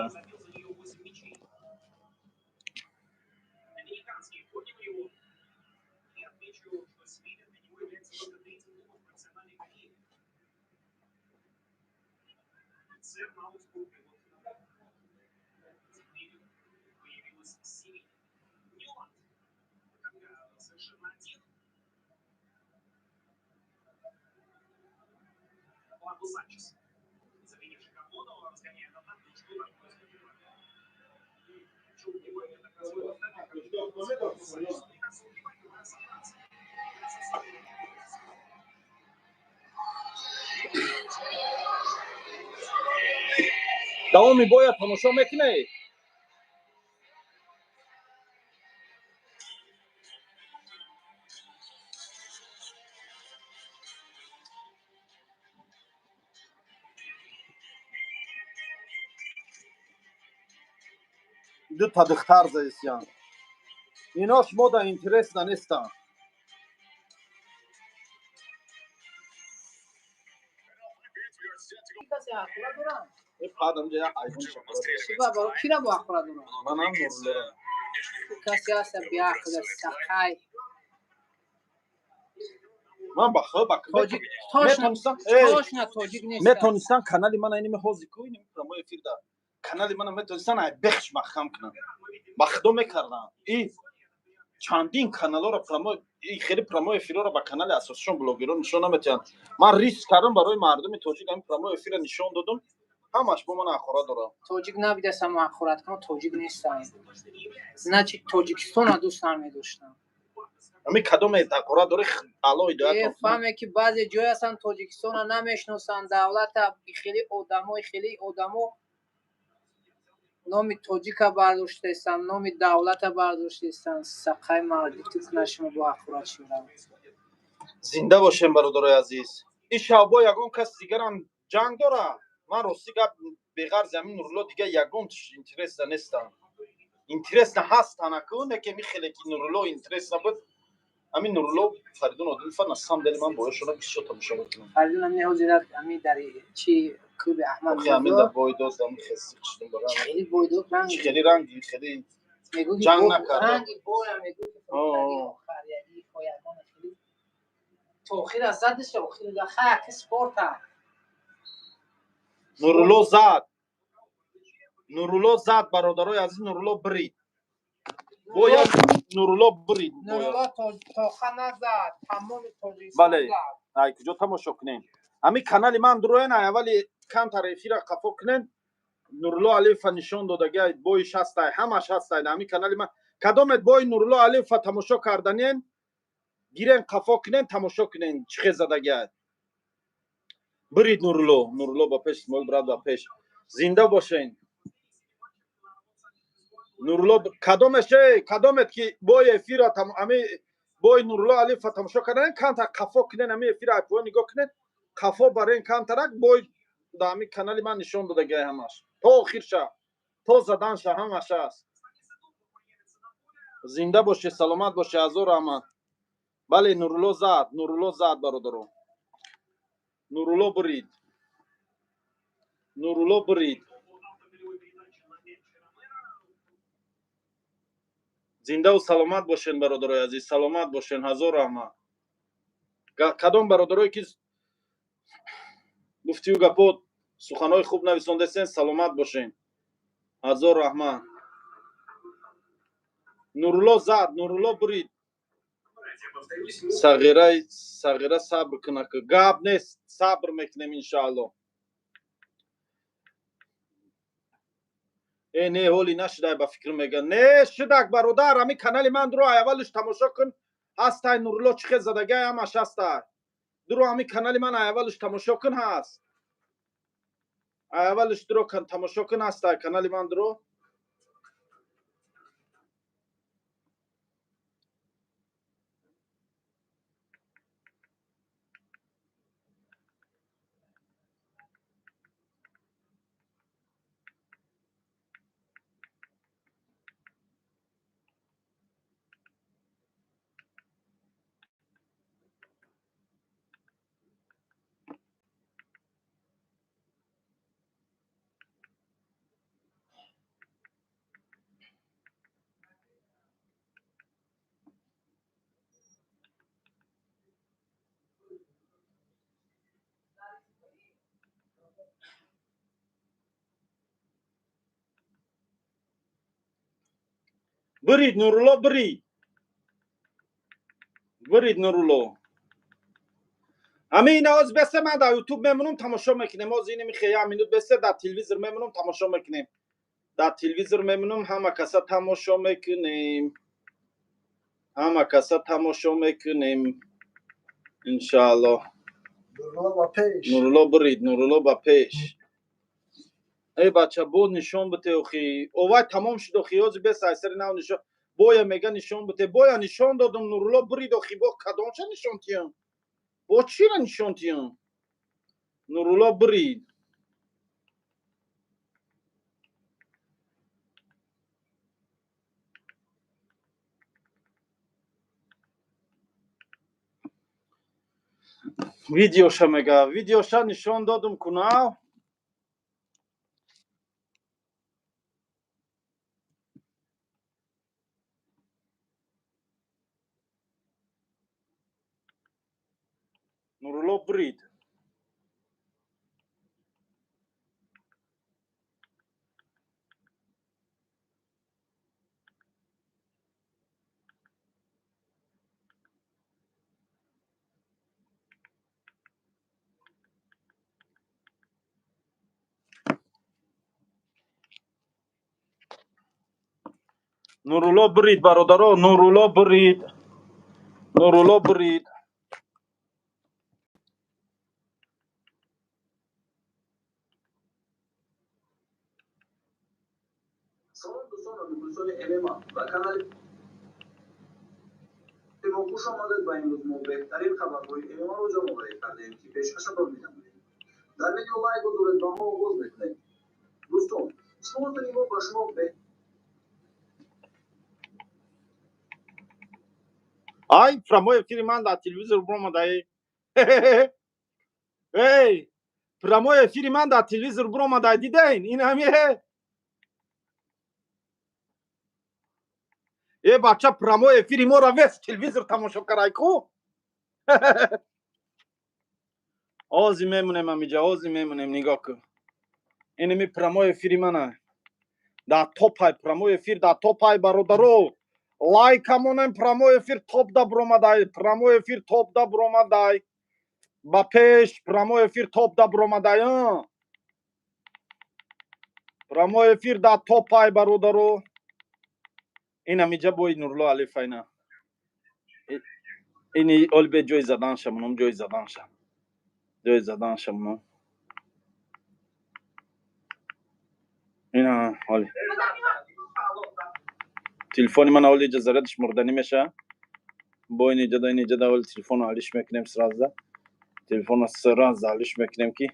Давоми боя тамошо мекунед? Дута духтар заисян. Ино шумо да интересно нестанд. Кира бо ахора дорам? Манам Нуруллора. Касе ҳаста биақл сақай. Ман ба худ ба Тоҷик метонистам точно тоҷик нест. Метонистам канали мана иними ҳози ку иними прямой эфир да канали мана метонистан ай бехш маҳкам кунам. Ба худо мекардам. И чандин каналҳоро прямой и хеле прямой эфирҳоро ба канали асосишон блогерон нишон наметиҳанд. Ман риск кардам, барои мардуми тоҷик ҳамин прямой эфирро нишон додум. Ҳамаш бо ман ахора дорам. Тоҷик набидасам ахорат кунам, тоҷик нестам. Значит, Тоҷикистонро дӯст намедоштам. Ҳамин кадоме ақора дори, Алло ҳидоят. Фаҳме ки баъзе ҷой ҳастанд, Тоҷикистонро намешиносанд, давлата, хеле одамо, хеле одамо номи тоҷика бардоштаистанд, номи давлата бардоштаистанд. Сақай мардики кунад шумо бо ахорат шудам. Зинда бошем, бародарои азиз. Ин шавбо ягон кас дигарам ҷанг дора? Ман рости гап, беғарзи ҳамин Нурулло дига ягон интересно нестам. Интересно ҳастан аку, не ки ми хеле ки Нурулло интересно буд. Ҳамин Нурулло, Фаридун Одилфа, на самом деле ман боёшона бисёр тамошо мекунам. Фаридун ами ҳозир ами дар чи клуби Аҳмад. Охи ҳамин да бой дод, ами хеси чидум бара. Хеле бой дод ранг. Хеле ранги, хеле ҷанг накарда. Ранги боя мегӯ ки хеле то охира задиш, охира хая ки спорта. Нурулло зад. Нурулло зад, бародарои азиз, Нурулло бирид. Бояд Нурулло бирид. Нурулло тоха назад, тамоми Тоҷикистон. Бале. Ай куҷо тамошо кунем? Ҳамин канали ман дуроен, ай аввали камтар эфира қафо кунен. Нурулло Алиева нишон додагиай, боиш ҳастай, ҳамаш ҳастай ҳамин канали ман. Кадомет бои Нурулло Алиева тамошо карданен, гирен, қафо кунен, тамошо кунен, чӣ хел задагиай. Бирид Нурулло, Нурулло ба пеш, Исмоил брат ба пеш. Зинда бошен. Нурулло кадомеш, эй, кадомет ки бои эфира ами бои Нурулло Алиева тамошо карданен, камтар қафо кунен, ами эфира ай поён нигоҳ кунен, қафо барен камтарак, бой да ҳамин канали ман нишон додагиай ҳамаш. То охирша, то заданша ҳамаш аст. Зинда бошед, саломат бошед, ҳазор раҳмат. Бале, Нурулло зад, Нурулло зад, бародаро. Нурулло бирид. Нурулло бирид. Зиндаву саломат бошен, бародарои азиз, саломат бошен, ҳазор раҳмат. Кадом бародарое ки гуфтию гапо, суханҳои хуб нависондасен, саломат бошен, ҳазор раҳмат. Нурулло зад, Нурулло бирид. Сағираи сағира, сабр куна, гап нест, сабр мекунем, иншаалло. Э, не, ҳоли нашудай, ба фикр мега. Не шудак, бародар, ҳамин канали ман дуро, ай аввалиш тамошо кун, ҳастай Нурулло чӣ хел задагай, ҳамаш ҳастай. Дуро ҳамин канали ман, ай аввалиш тамошо кун, ҳаст. Ай аввалиш дуро тамошо кун, ҳастай канали ман дуро. Бирид Нурулло, бирид. Бирид Нурулло. Ҳамин ина ҳоз бесе, ман дар Ютуб мемонам, тамошо мекунем. Ҳоз инами як минут бесе, дар телевизор мемонам, тамошо мекунем. Дар телевизор мемонам, ҳама каса тамошо мекунем. Ҳама каса тамошо мекунем. Иншаалло. Нурулло ба пеш. Нурулло бирид, Нурулло ба пеш. Эй бача, боз нишон бите охи. Овай тамом шуд охи, ҳози бес айсари нав нишон. Боя мега нишон бите. Боя нишон додум, Нурулло бурид охи, бо кадомша нишон тиям? Бо чира нишон тиям? Нурулло бурид. Видеоша мега, видеоша нишон додум кунав. Нурулло бурид. Нурулло бурид, бародаро, Нурулло бурид. Нурулло бурид. Салом, дӯстон ва мухлисони ММА, ба канали мо хуш омадед ва имрӯз мо беҳтарин хабарҳои ММА-ро ҷамъоварӣ кардаем, ки пешкашатон менамоем. Дар видео лайк гузоред ва мо оғоз мекунем. Дӯстон, спонсори мо ба шумо Ай, прямой эфири ман дар телевизор буромадай. Эй, прямой эфири ман дар телевизор буромадай, диден? Ин ҳами э бача, прямой эфири моро вес телевизор тамошо карай ку. Ози мемонем амиҷа, ози мемонем, нигоҳ кун. Инами прямой эфири мана. Дар топай, прямой эфир дар топай, бародаро. Лайка монем, прямой эфир топ да буромадай, прямой эфир топ да буромадай. Ба пеш, прямой эфир топ да буромадай. Прямой эфир дар топай, бародаро. Ин ҳамиҷа бои Нурулло Алиф айна. Ини оли бе ҷои заданша монам, ҷои заданша. Ҷои заданша монам. Ина оли. Телефони ман оли иҷа зарядиш мурданӣ меша. Бо ин иҷада, ин иҷада оли телефоно алиш мекунем сразу. Телефоно сразу алиш мекунем, ки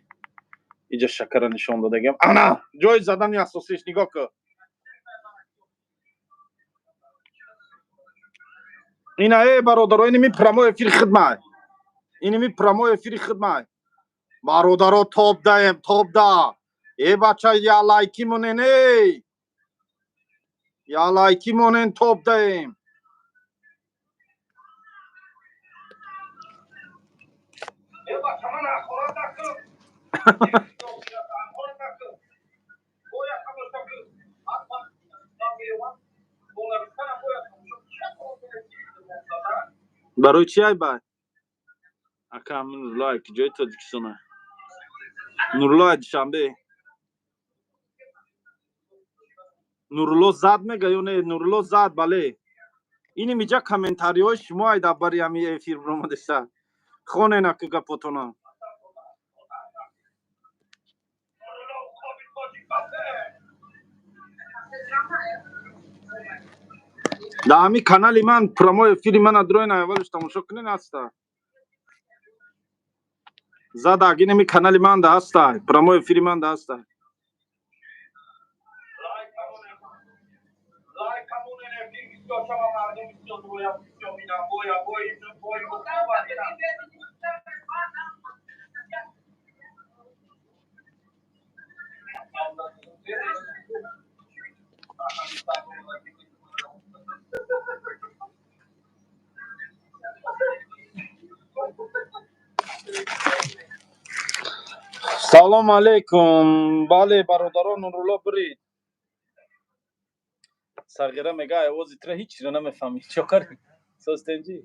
иҷа шакара нишон додагам. Ана, ҷои задани асосиш нигоҳ кун. Ина э бародаро, иними прямой эфири хидмат. Иними прямой эфири хидмат. Бародаро, топ даем, топ да. Э бача, я лайки монен, эй. Я лайки монен, топ даем. Э бача, ман ахорат накун. Ахорат накун. Боя тамошо кун. Барои чи ай бай? Ака, ҳамин Нурулло ай куҷои Тоҷикистона? Нурулло ай Душанбе. Нурулло зад мега ё не? Нурулло зад, бале. Иним иҷа комментариҳои шумо ай дар бари ҳами эфир буромадеса. Хонен ака гапотона. Дар ҳами канали ман прямой эфири мана дроин аввалиш тамошо кунен ҳаста. Зада инами канали ман да ҳаста, прямой эфири ман да ҳаста. Салом алейкум. Бале, бародарон, Нурулло бирид. Сағира мега овози тира ҳеҷ чиро намефаҳмӣ. Чо кардӣ? Состенҷи?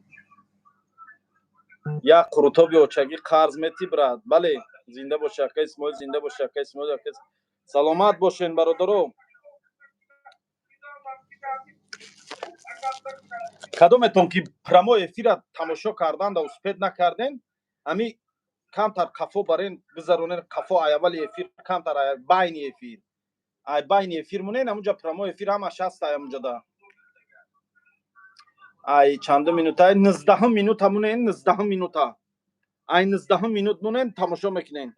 Як қурутоби очагӣ қарз метӣ, брат. Бале, зинда боши, ака Исмоил, зинда боши, ака Исмоил, ака. Саломат бошен, бародаро. Кадометон ки прямой эфира тамошо кардан да успеть накарден, ами Камтар қафо барен гузаронен, қафо, ай аввали эфир, камтар ай байни эфир, ай байни эфир монен, ҳамунҷа прямой эфир ҳамаш ҳаст. Ай ҳамунҷада ай чандум минута? 19-ум минута монен, 19-ум минута, ай 19-ум минут монен, тамошо мекунен.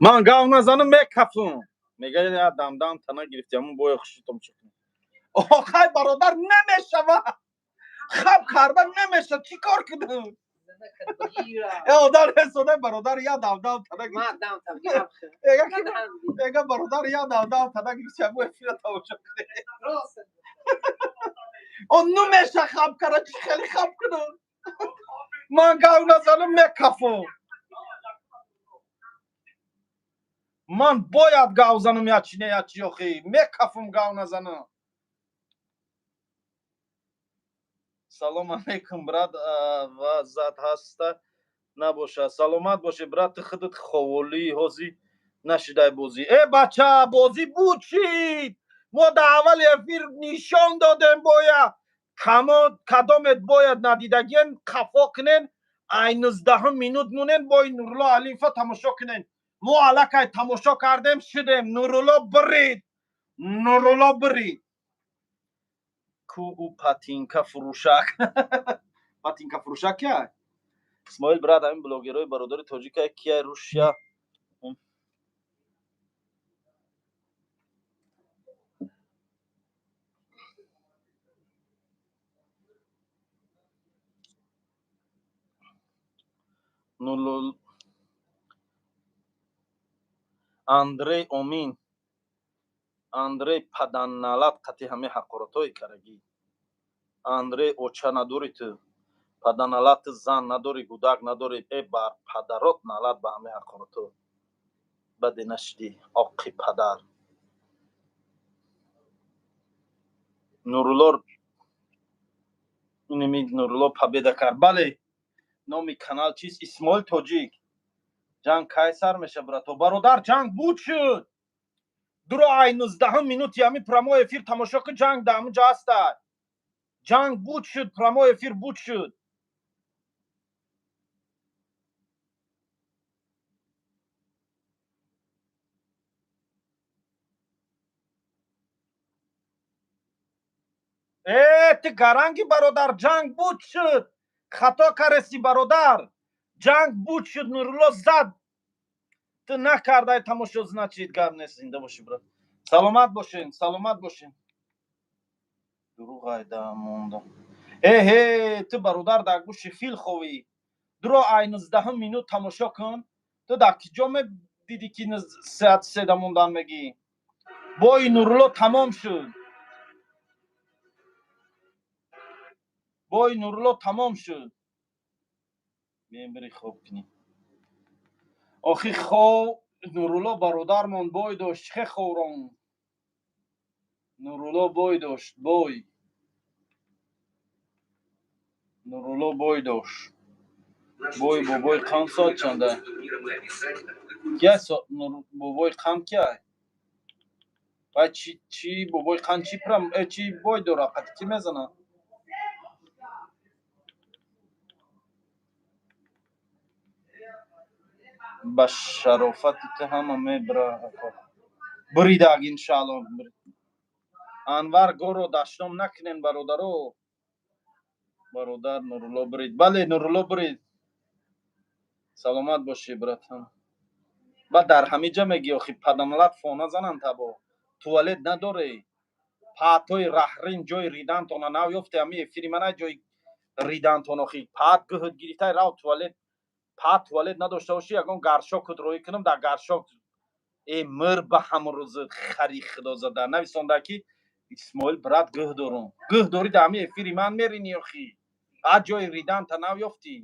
Ман гав назанам, мекафум. Мега дамдам тана гирифти, ҳамун боя хуши тамошо кунем. Охай, бародар, намешава, хаб карда намеша, чӣ кор кунам? Э, одар ресода, бародар, я дамдам тана мега, бародар, я дамдам тана гирифти, ҳамун эфира тамошо кунем. О, нумеша хаб кара, чӣ хеле хаб кунам? Ман гав назанам, мекафум. Ман бояд гав занам, я чи не, я чи? Охи, мекафум, гав назанам. Салом алейкум, брат, вазат ҳаста набошад? Саломат бошед, брат. Ту худат ховолӣ, ҳозӣ нашидай бозӣ. Э, бача, бозӣ буд, шид. Мо дар аввали эфир нишон додем. Боя кадомет бояд надидагиен, қафо кунен, ай 19-ум минут мунен, бои Нурулло Алиева тамошо кунен. Мо аллакай тамошо кардем, шудем. Нурулло бирид, Нурулло бирид. Ку ӯ патинка фурӯшак? Патинка фурӯшак кия? Исмоил, брат, ҳамин блогерҳои бародари тоҷика кия? Русия. Андрей Омин, Андрей паданналат, қати ҳамаи ҳақоратҳои карагӣ. Андрей, оча надорӣ ту, паданалат, ту зан надорӣ, гудак надорӣ. Э, бар падарот налат ба ҳамаи ҳақоратҳо. Баде нашидӣ, оқи падар. Нурулло, инами Нурулло победа кард. Бале, номи канал чист? Исмоил Тоҷик. Ҷанг кай сар меша, брато? Бародар, ҷанг буд, шуд. Дуро, ай 19-ум минути ҳами прямой эфир тамошо кун, ҷанг дар ҳамунҷа ҳаста. Ҷанг буд, шуд, прямой эфир буд, шуд. Э, ту гаранги, бародар, ҷанг буд, шуд, хато кареси, бародар. Ҷанг буд, шуд, Нурулло зад, ту накардай тамошо, значит. Гап нест, зинда бошӣ, брат, саломат бошен, саломат бошен. Дурӯғ айда монда. Эҳе, ту, бародар, дар гӯши фил ховӣ. Дуро, ай 19-ум минут тамошо кун. Ту дар киҷо медидӣ, ки соати 3-да мондан мегӣ? Бои Нурулло тамом шуд, бои Нурулло тамом шуд. Бием, бири хоб кунӣ. Охи, хов, Нурулло бародармон бой дошт, чӣ ховрон? Нурулло бой дошт, бой Нурулло бой дошт, бой бобои қанд соат чанда? Кия бобои қанд кия? Вай чи бобои қанд, чи прам чи бой дора, қати ки мезанад? Ба шарофати ту ҳама мебира. Буридаг, иншаалло. Анвар горо дашном накунен, бародаро. Бародар, Нурулло бурид. Бале, Нурулло бурид. Саломат бошӣ, братан. Баъд дар ҳамиҷа мегӣ, охи, падамалат фона зананд, табо туалет надоре, паатои раҳрин, ҷои ридантона нав ёфте. Ҳами эфири мана ҷои ридантон. Охи, паат гӯҳд гирифтай, рав туалет. Паат туалет надошта бошӣ, ягон гаршок рӯӣ кунам дар гаршок. Э, мир ба ҳамон рӯзи хари худозада нависонда, ки Исмоил, брат, гӯҳ дорум. Гӯҳ дорӣ, дар ҳами эфири ман мерини. Охи, баъд ҷои риданта нав ёфтӣ.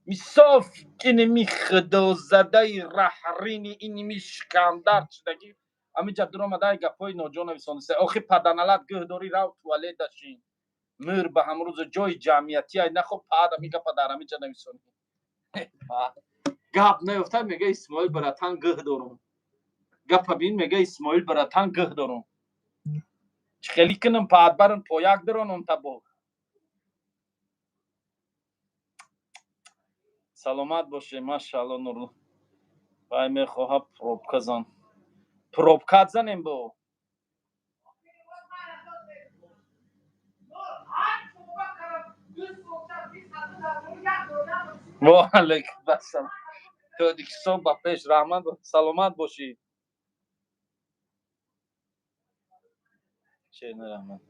Мисоф, иними худозадаи раҳрини, иними шикандар шудагӣ. Ҳамиҷа дуромадай, гапҳои ноҷо нависониста. Охи, паданалат, гӯҳ дорӣ, рав туалет дашин. Мир ба ҳамрӯза ҷои ҷамъиятӣ ай нахо. Пад, ами гапа дар ҳамиҷа нависонӣ. Гап наёфта, мега: «Исмоил братан, гӯҳ дорум». Гапа бин, мега: «Исмоил братан, гӯҳ дорум». Чӣ хелӣ кунам, пад, барам пояк даронам табо. Саломат боше, машаалло. Нур вай мехоҳад пробка зан, пробкат занем бо. Ваалайкум ассалом. Тоҷикистон ба пеш! Раҳмат, саломат бошӣ. Раҳмат.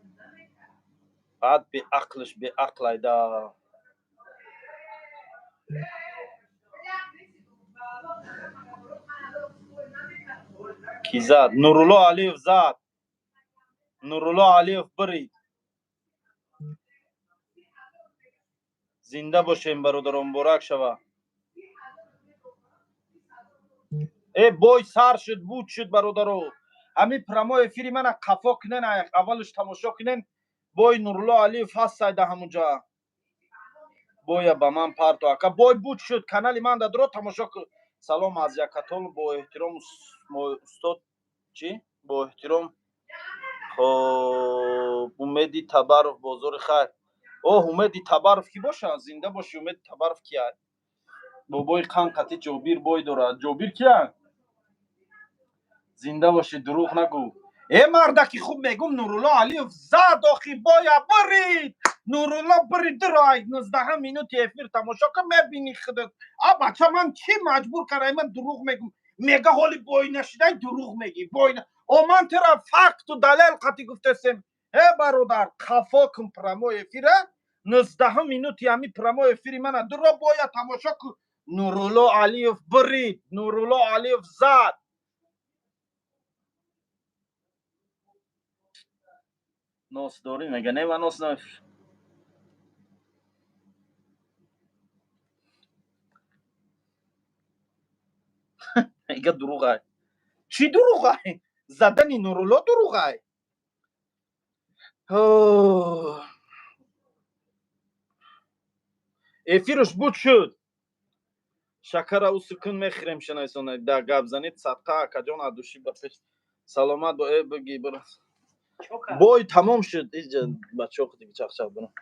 Баъд беақлш беақл айда. Ки зад? Нурулло Алиев зад. Нурулло Алиев бирид. Зинда бошем, бародарон, муборак шава. Э, бой сар шуд, буд шуд, бародаро. Ҳамин прямой эфири мана қафо кунен, аввалш тамошо кунен. Бой Нурулло Алиев ҳаст да ҳамунҷа. Боя ба ман парто, ака. Бой буд шуд, канали ман дадро тамошо кун. Салом аз Якатон, бо эҳтиром, устод. Чӣ, бо эҳтиром. Хоб, Умеди Табаров, бозори хайр. Оҳ, Умеди Табаров кӣ боша? Зинда бошӣ. Умеди Табаров кия? Бобои қан қати Ҷобир бой дорад. Ҷобир кия? Зинда бошӣ, дурӯғ нагӯ. Э, мардаки хуб, мегум, Нурулло Алиев зад. Охи, боя бирид, Нурулло бирид. Дуро 19 минути эфир тамошо кун, мебини худат. А бача, ман чӣ маҷбур карай? Ман дурӯғ мегум? Мега, ҳоли бой нашидай, дурӯғ мегӣ. Бой о, ман тира факту далел қати гуфтасем. Э, бародар, қафо кун прямой эфира, 19 минути ҳами прямой эфири мана дуро, боя тамошо кун. Нурулло Алиев бирид, Нурулло Алиев зад. Нос дорӣ? Мега, не, ман нос намефурӯшам. Мега, дурӯғай. Чӣ дурӯғай? Задани Нурулло дурӯғай? Эфирш буд шуд. Шакара усукун мехӯрем, шинайсона да гап занед. Садқа, акаҷон, адуши ба пеш. Саломат бо. Э, бигӣ, бирас. Бой тамом шуд. Иҷа бачаҳо диги чақчақ бирам.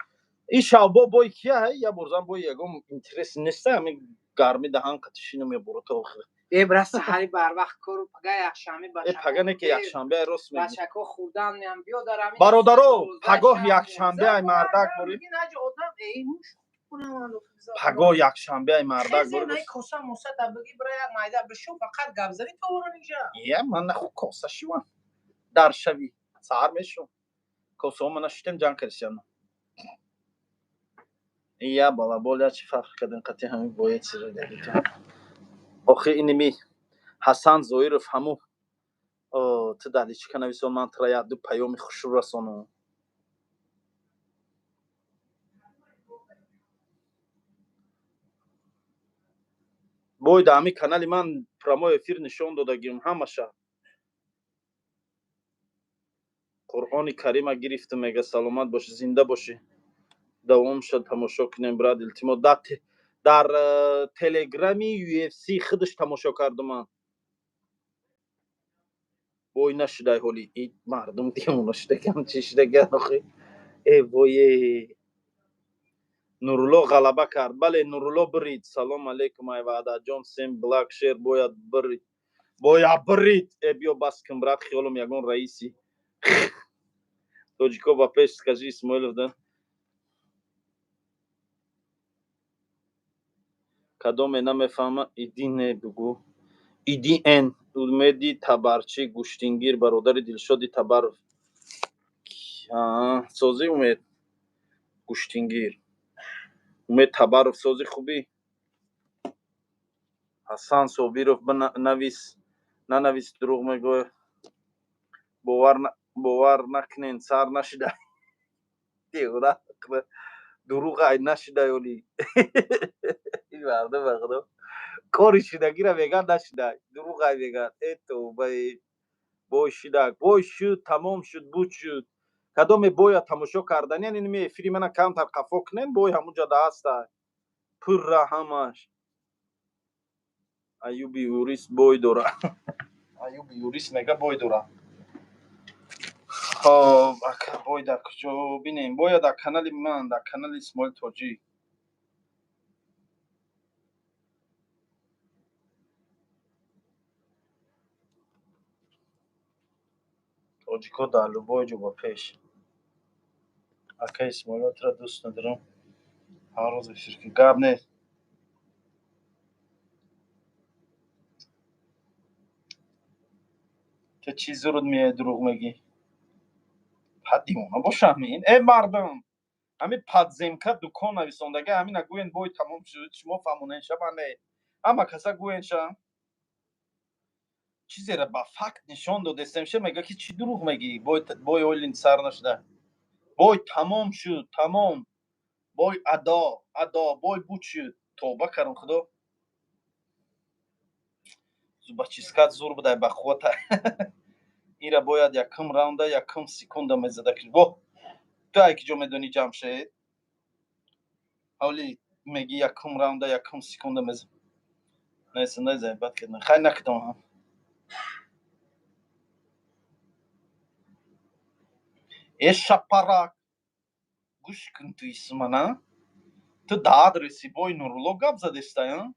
И шавбо бой кия? Я борзан бой ягон интерес неста. Ами гарми даҳан қати шинам я бурота охир. Э, брас, саҳари барвақт кору, пага якшанбе. Э, пага не, ки якшанбе ай, рост мегӣ. Бачако хурдан меам, биё дар ҳамин. Бародаро, пагоҳ якшанбе ай, мардак борӣ. Пагоҳ якшанбе ай, мардак борӣ. Коса моса та бигӣ, бира як майда бишӯ, фақат гап занӣ то инҷа. Я ман наху коса шивам. Дар шави саҳар мешум. Косаҳо мана шитем, ҷанг кардисяна. Я балабол, я чӣ фарқ кардем қати ҳамин бояд чизо. Охи, иними Ҳасан Зоиров ҳаму ту дар личка нависон, ман тура як ду паёми хушрӯ расонам. Бой дар ҳамин канали ман прямой эфир нишон додагим ҳамаша. Қуръони Карима гирифтам, мега. Саломат бошӣ, зинда бошӣ. Давом шад, тамошо кунем, брат, илтимос. Дар телеграми UFC худаш тамошо кардам ман. Бой нашудай ҳоли. И мардум девона шудаган, чӣ шудаган охи? Э, вое, Нурулло ғалаба кард. Бале, Нурулло бирид. Салом алейкум, ай Ваъдаҷон. Сем Блак Шер бояд бирид, бояд бирид. Э, биё, бас кун, брат, хиёлам ягон раиси тоҷико ба пеш. Скажи, Исмоилов да кадоме намефаҳма, иди не бугӯ, иди н. Умеди Табарчӣ, гӯштингир, бародари Дилшоди Табаров. Созӣ, Умед, гӯштингир Умед Табаров, сози, хубӣ? Ҳасан Собиров, навис, нанавис, дурӯғ мегӯй. Бовар накунен, сар нашида. Дурӯғ ай, нашидай оли. Мардум, ба худо, кори шидагира меган, нашидай, дурӯғ ай меган. Э, тобаи. Бой шидак, бой шуд, тамом шуд, буд шуд. Кадоме боя тамошо карданиян, инми эфири мана камтар қафо кунем, бой ҳамунҷа да ҳаста. Пурра ҳамаш. Аюби юрист бой дора. Аюби юрист мега бой дора. Хоб, ака, бой дар куҷо бинем? Боя дар канали ман, дар канали Исмоил Тоҷик. Тоҷико дар любой ҷо ба пеш. Ака Исмоило, тура дӯст надорам. Ҳар рӯз эфир кун. Гап нест. Ту чӣ зуруд меяй, дурӯғ мегӣ? Ҳа, девона бошам ин. Э мардум, ҳамин подземка дукон нависондага, ҳамина гӯен, бой тамом шуд, шумо фаҳмонен ша, ман не. Ҳама каса гӯен ша. Чизеро ба факт нишон додестем ша, мега ки чӣ дурӯғ мегӣ? Бой олин сар нашуда. Бой тамом шуд, тамом. Бой адо, адо, бой буд шуд. Тавба кардам, худо. Зубочисткат зур будай, ба қуввата. Ира бояд якум раунда, якум секунда мезада. Во, ту ай киҷо медонӣ, Ҷамшед? Ҳоли меги якум раунда, якум секунда меза. Нест, неза, бад кардам. Хай, накардам ҳам. Э шапарак, гӯш кун, ту исмана. Ту да адреси бой Нурулло гап задестай, а?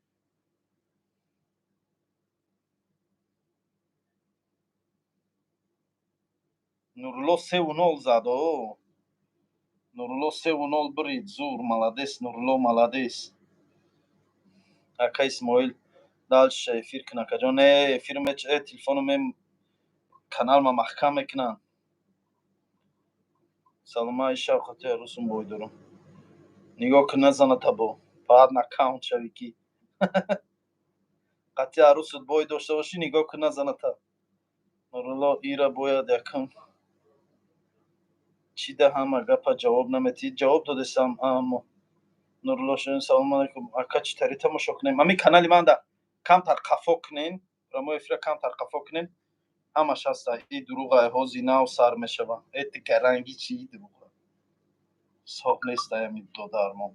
Нурулло 3-0 зад, о. Нурулло 3-0 бирид, зур, молодец, Нурулло молодец. Ака Исмоил, дальше эфир кун, акаҷон. Э, эфир меч, э, телефону мем каналма маҳкам мекунанд. Салома, Аиша, хотир арӯсум бой дорам. Нигоҳ кун, назана табо. Баъд нокаут шавӣ ки. Қатъи арӯсут бой дошта бошӣ, нигоҳ кун, назана та. Нурулло ира бояд якум чӣ да ҳама гапа ҷавоб наметиҳӣ? Ҷавоб додестам, аммо Нурулло шон. Салому алайкум, ака, чӣ тари тамошо кунем? Ҳамин канали ман да камтар қафо кунен, прямой эфира камтар қафо кунен, ҳамаш ҳаста. И дурӯғай, ҳози нав сар мешава. Э, ти гаранги чӣ дурӯға? Ҳисоб нестай ҳамин додармо.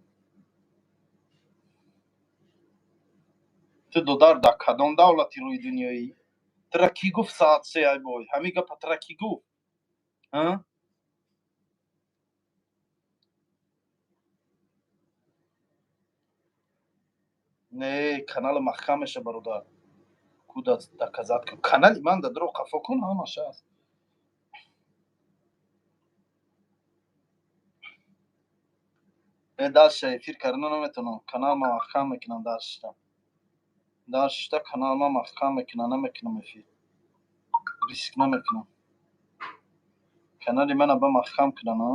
Ту додар дар кадом давлати рӯи дунёӣ? Тура кӣ гуфт соат се ай бой? Ҳамин гапа тура кӣ гуфт? А? Не, канала маҳкам меша, бародар. Ку доказать кун. Канали ман да дурӯғ қафо кун, ҳамаш ҳаст. Э, дальше эфир кардан наметавонам. Каналма маҳкам мекунам дар шита. Дар шита каналма маҳкам мекунам, намекунам эфир. Риск намекунам. Канали мана ба маҳкам кунам, а?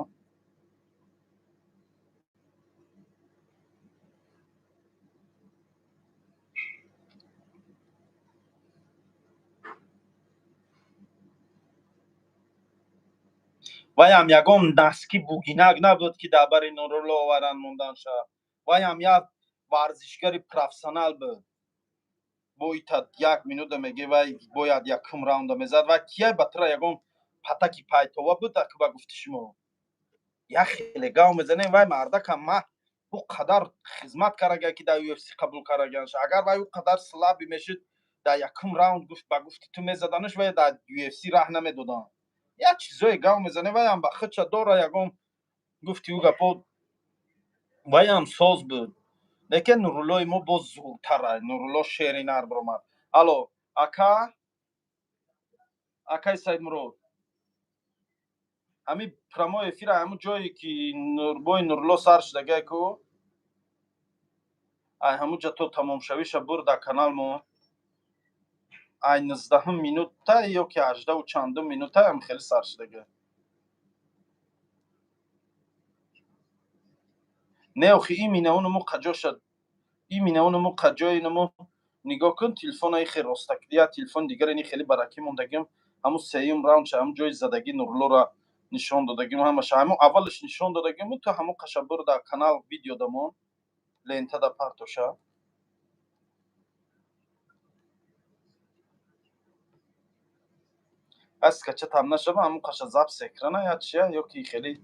Ваям ягон наски бугинак набуд, ки дар бари Нурулло оваранд мондан ша. Ваям як варзишгари профессионал буд. Боита як минута меге, вай бояд якум раунда мезад. Вай кияй ба тура ягон патаки пайтова буд, ак ба гуфти шумо. Як хеле гав мезанем, вай мардакам ма ӯ қадар хизмат карага, ки дар UFC қабул караганша. Агар вай ӯ қадар слабый мешуд, дар якум раунд гуфт ба гуфти ту мезаданаш, вай дар UFC раҳ намедоданд. Як чизое гав мезанем, ваям ба худша дора ягон гуфти ӯ гапо, ваям соз буд. Лекин Нуруллои мо боз зуртара. Нурулло шери нар биромад. Алло, ака, акаи Саидмурод, ҳамин прямой эфира, ҳамун ҷое ки бои Нурулло сар шудагай ку, ай ҳамун ҷа то тамомшавиша бур дар канал мо, ай 19-ум минута ё ки 18-у чандум минута ҳам хеле сар шудага. Не, охи, имина унуму қаҷоша, имина унуму қаҷои нигоҳ кун, телефона хел роста, я телефон дигар ини хеле баракӣ мондагим. Ҳамун сеюм раундша, ҳамун ҷои задагӣ Нуруллоро нишон додагим, ҳамаша ҳамун аввалаш нишон додагим. Ту ҳамун қаша бур дар канал, видео дамон лентада партоша. Аз скачать ам нашава, ҳамун қаша запись экрана я чия, ё ки хеле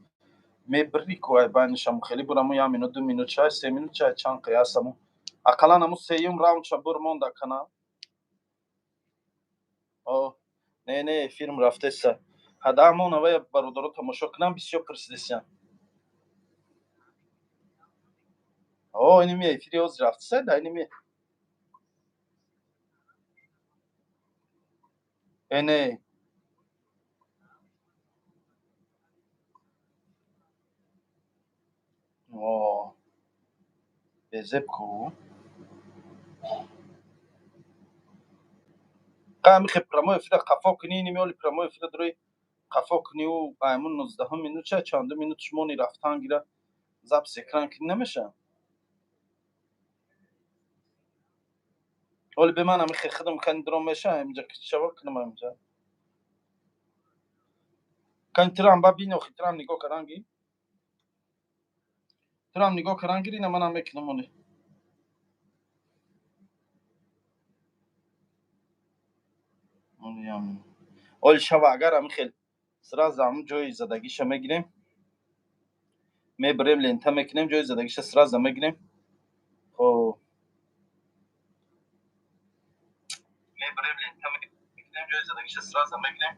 мебирӣ ку, ай байниш ҳамун хеле бур, ҳамун 1 минут, 2 минут чай, 3 минут чай, чанд қияс, ҳамун ақаллан ҳамун сеюм раундша бур монда кана. О, не, не, филм рафтеса. Ҳада ҳамон авая бародаро тамошо кунам, бисёр пурсидесян. О, иними эфири ҳозир рафтеса, да иними. Э, не. О, безеб ку. Қа михе прямой эфира қафо кунӣ, иними оли прямой эфира дурои қафо кунӣ, ӯ аймун 19 минут ча, чанду минут шумони рафтан гира, запись экран кунӣ, намеша. Оли бе ман ҳамихе хидм кани дуром меша, инҷа чава кунам инҷа. Кани тирам ба бин, охи тирам нигоҳ кардан ги. Тирам нигоҳ кардан гири, ина манам мекунам оли. Оли ям. Оли шава, агар ҳамин хел сразу ҳамун ҷои задагиша мегирем. Мебирем, лента мекунем, ҷои задагиша сразу мегирем. Хоб. Мебирем, лента мекунем, ҷои задагиша сразу мегирем.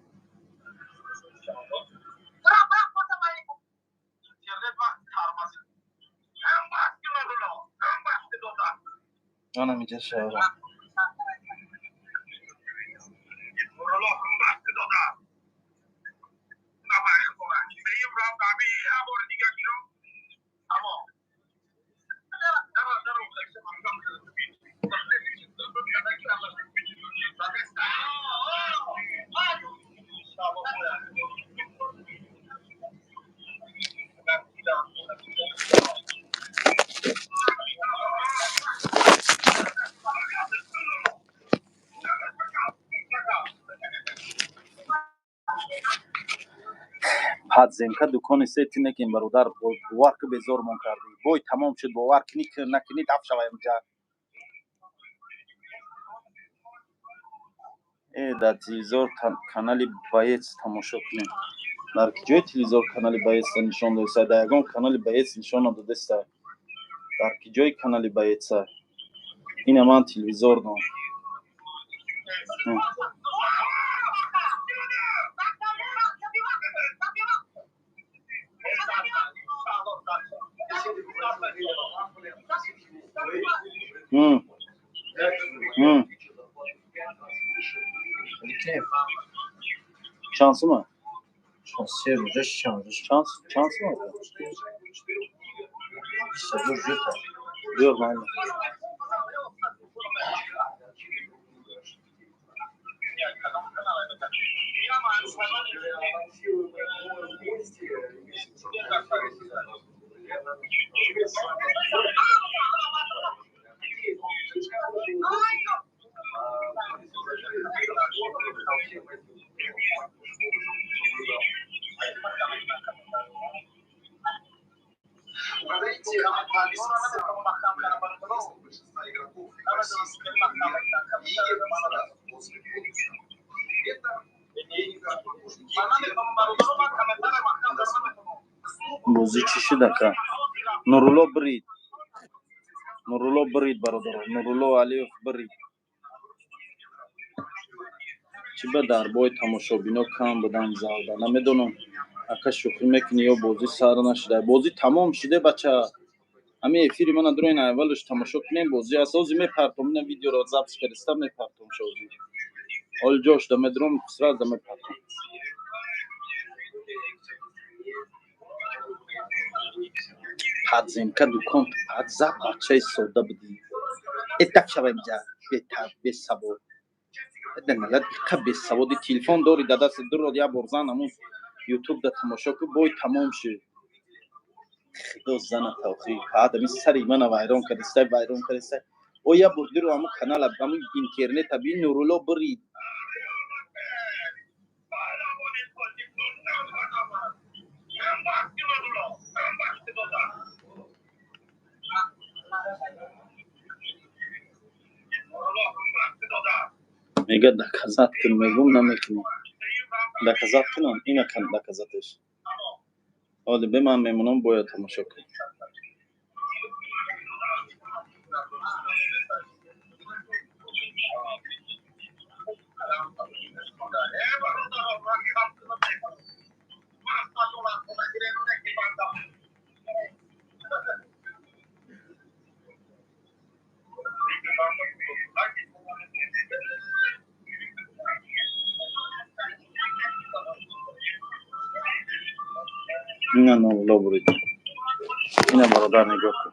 Анам иҷа шава. Подземка дукони сети некин, бародар, бовар ки безормон кардӣ. Бой тамом шуд, бовар кунӣ, накунӣ, даф шава инҷа. Э, дар телевизор канали Боец тамошо кунем. Дар ҷои телевизор канали Боеца нишон додеста? Дар ягон канали Боец нишон надодеста. Дар ки ҷои канали Боеца? Ина ман телевизор дорам. Чанд сума? Се рӯза, чанд рӯз? Чанд сума? 20 000 жута. Биёр, майли. Угадайте большинства игроков российской премьер-лиги сразу после бонуса. Это помощники. Бозӣ чӣ шуд, ака? Нурулло бирид. Нурулло бирид, бародаро. Нурулло Алиев бирид. Чӣ ба дар бой тамошобино кам будан залда? Намедонам. Ака, шӯхӣ мекунӣ ё бозӣ сар нашуда? Бозӣ тамом шуде, бача. Ҳамин эфири мана дуроин аввалаш тамошо кунем, бозӣ аст. Ҳозир мепартом, ина видеоро запись кардиста мепартом шозӣ. Ҳоли ҷо шуда медуром, сразу мепартом. Подземка дукон подза бачаи сода будӣ. Э, даф шава инҷа, бесавод. Налад иқа бесаводи, телефон дори дар дасти, дуро як бор зан ҳамун ютуб да тамошо ку, бой тамом шуд. Худо зана тавфиқ. Ҳадами сари мана вайрон кардистай, вайрон кардистай. О, як бор диро ҳамун канала, ҳамун интернета би, Нурулло бирид. Мега доказать кун, мегум намекунӣ. Доказать кунам, ина доказать ш. Оли бе ман мемонам, бояд тамошо кун. Ина номло бурид. Ина бародар, нигоҳ кун.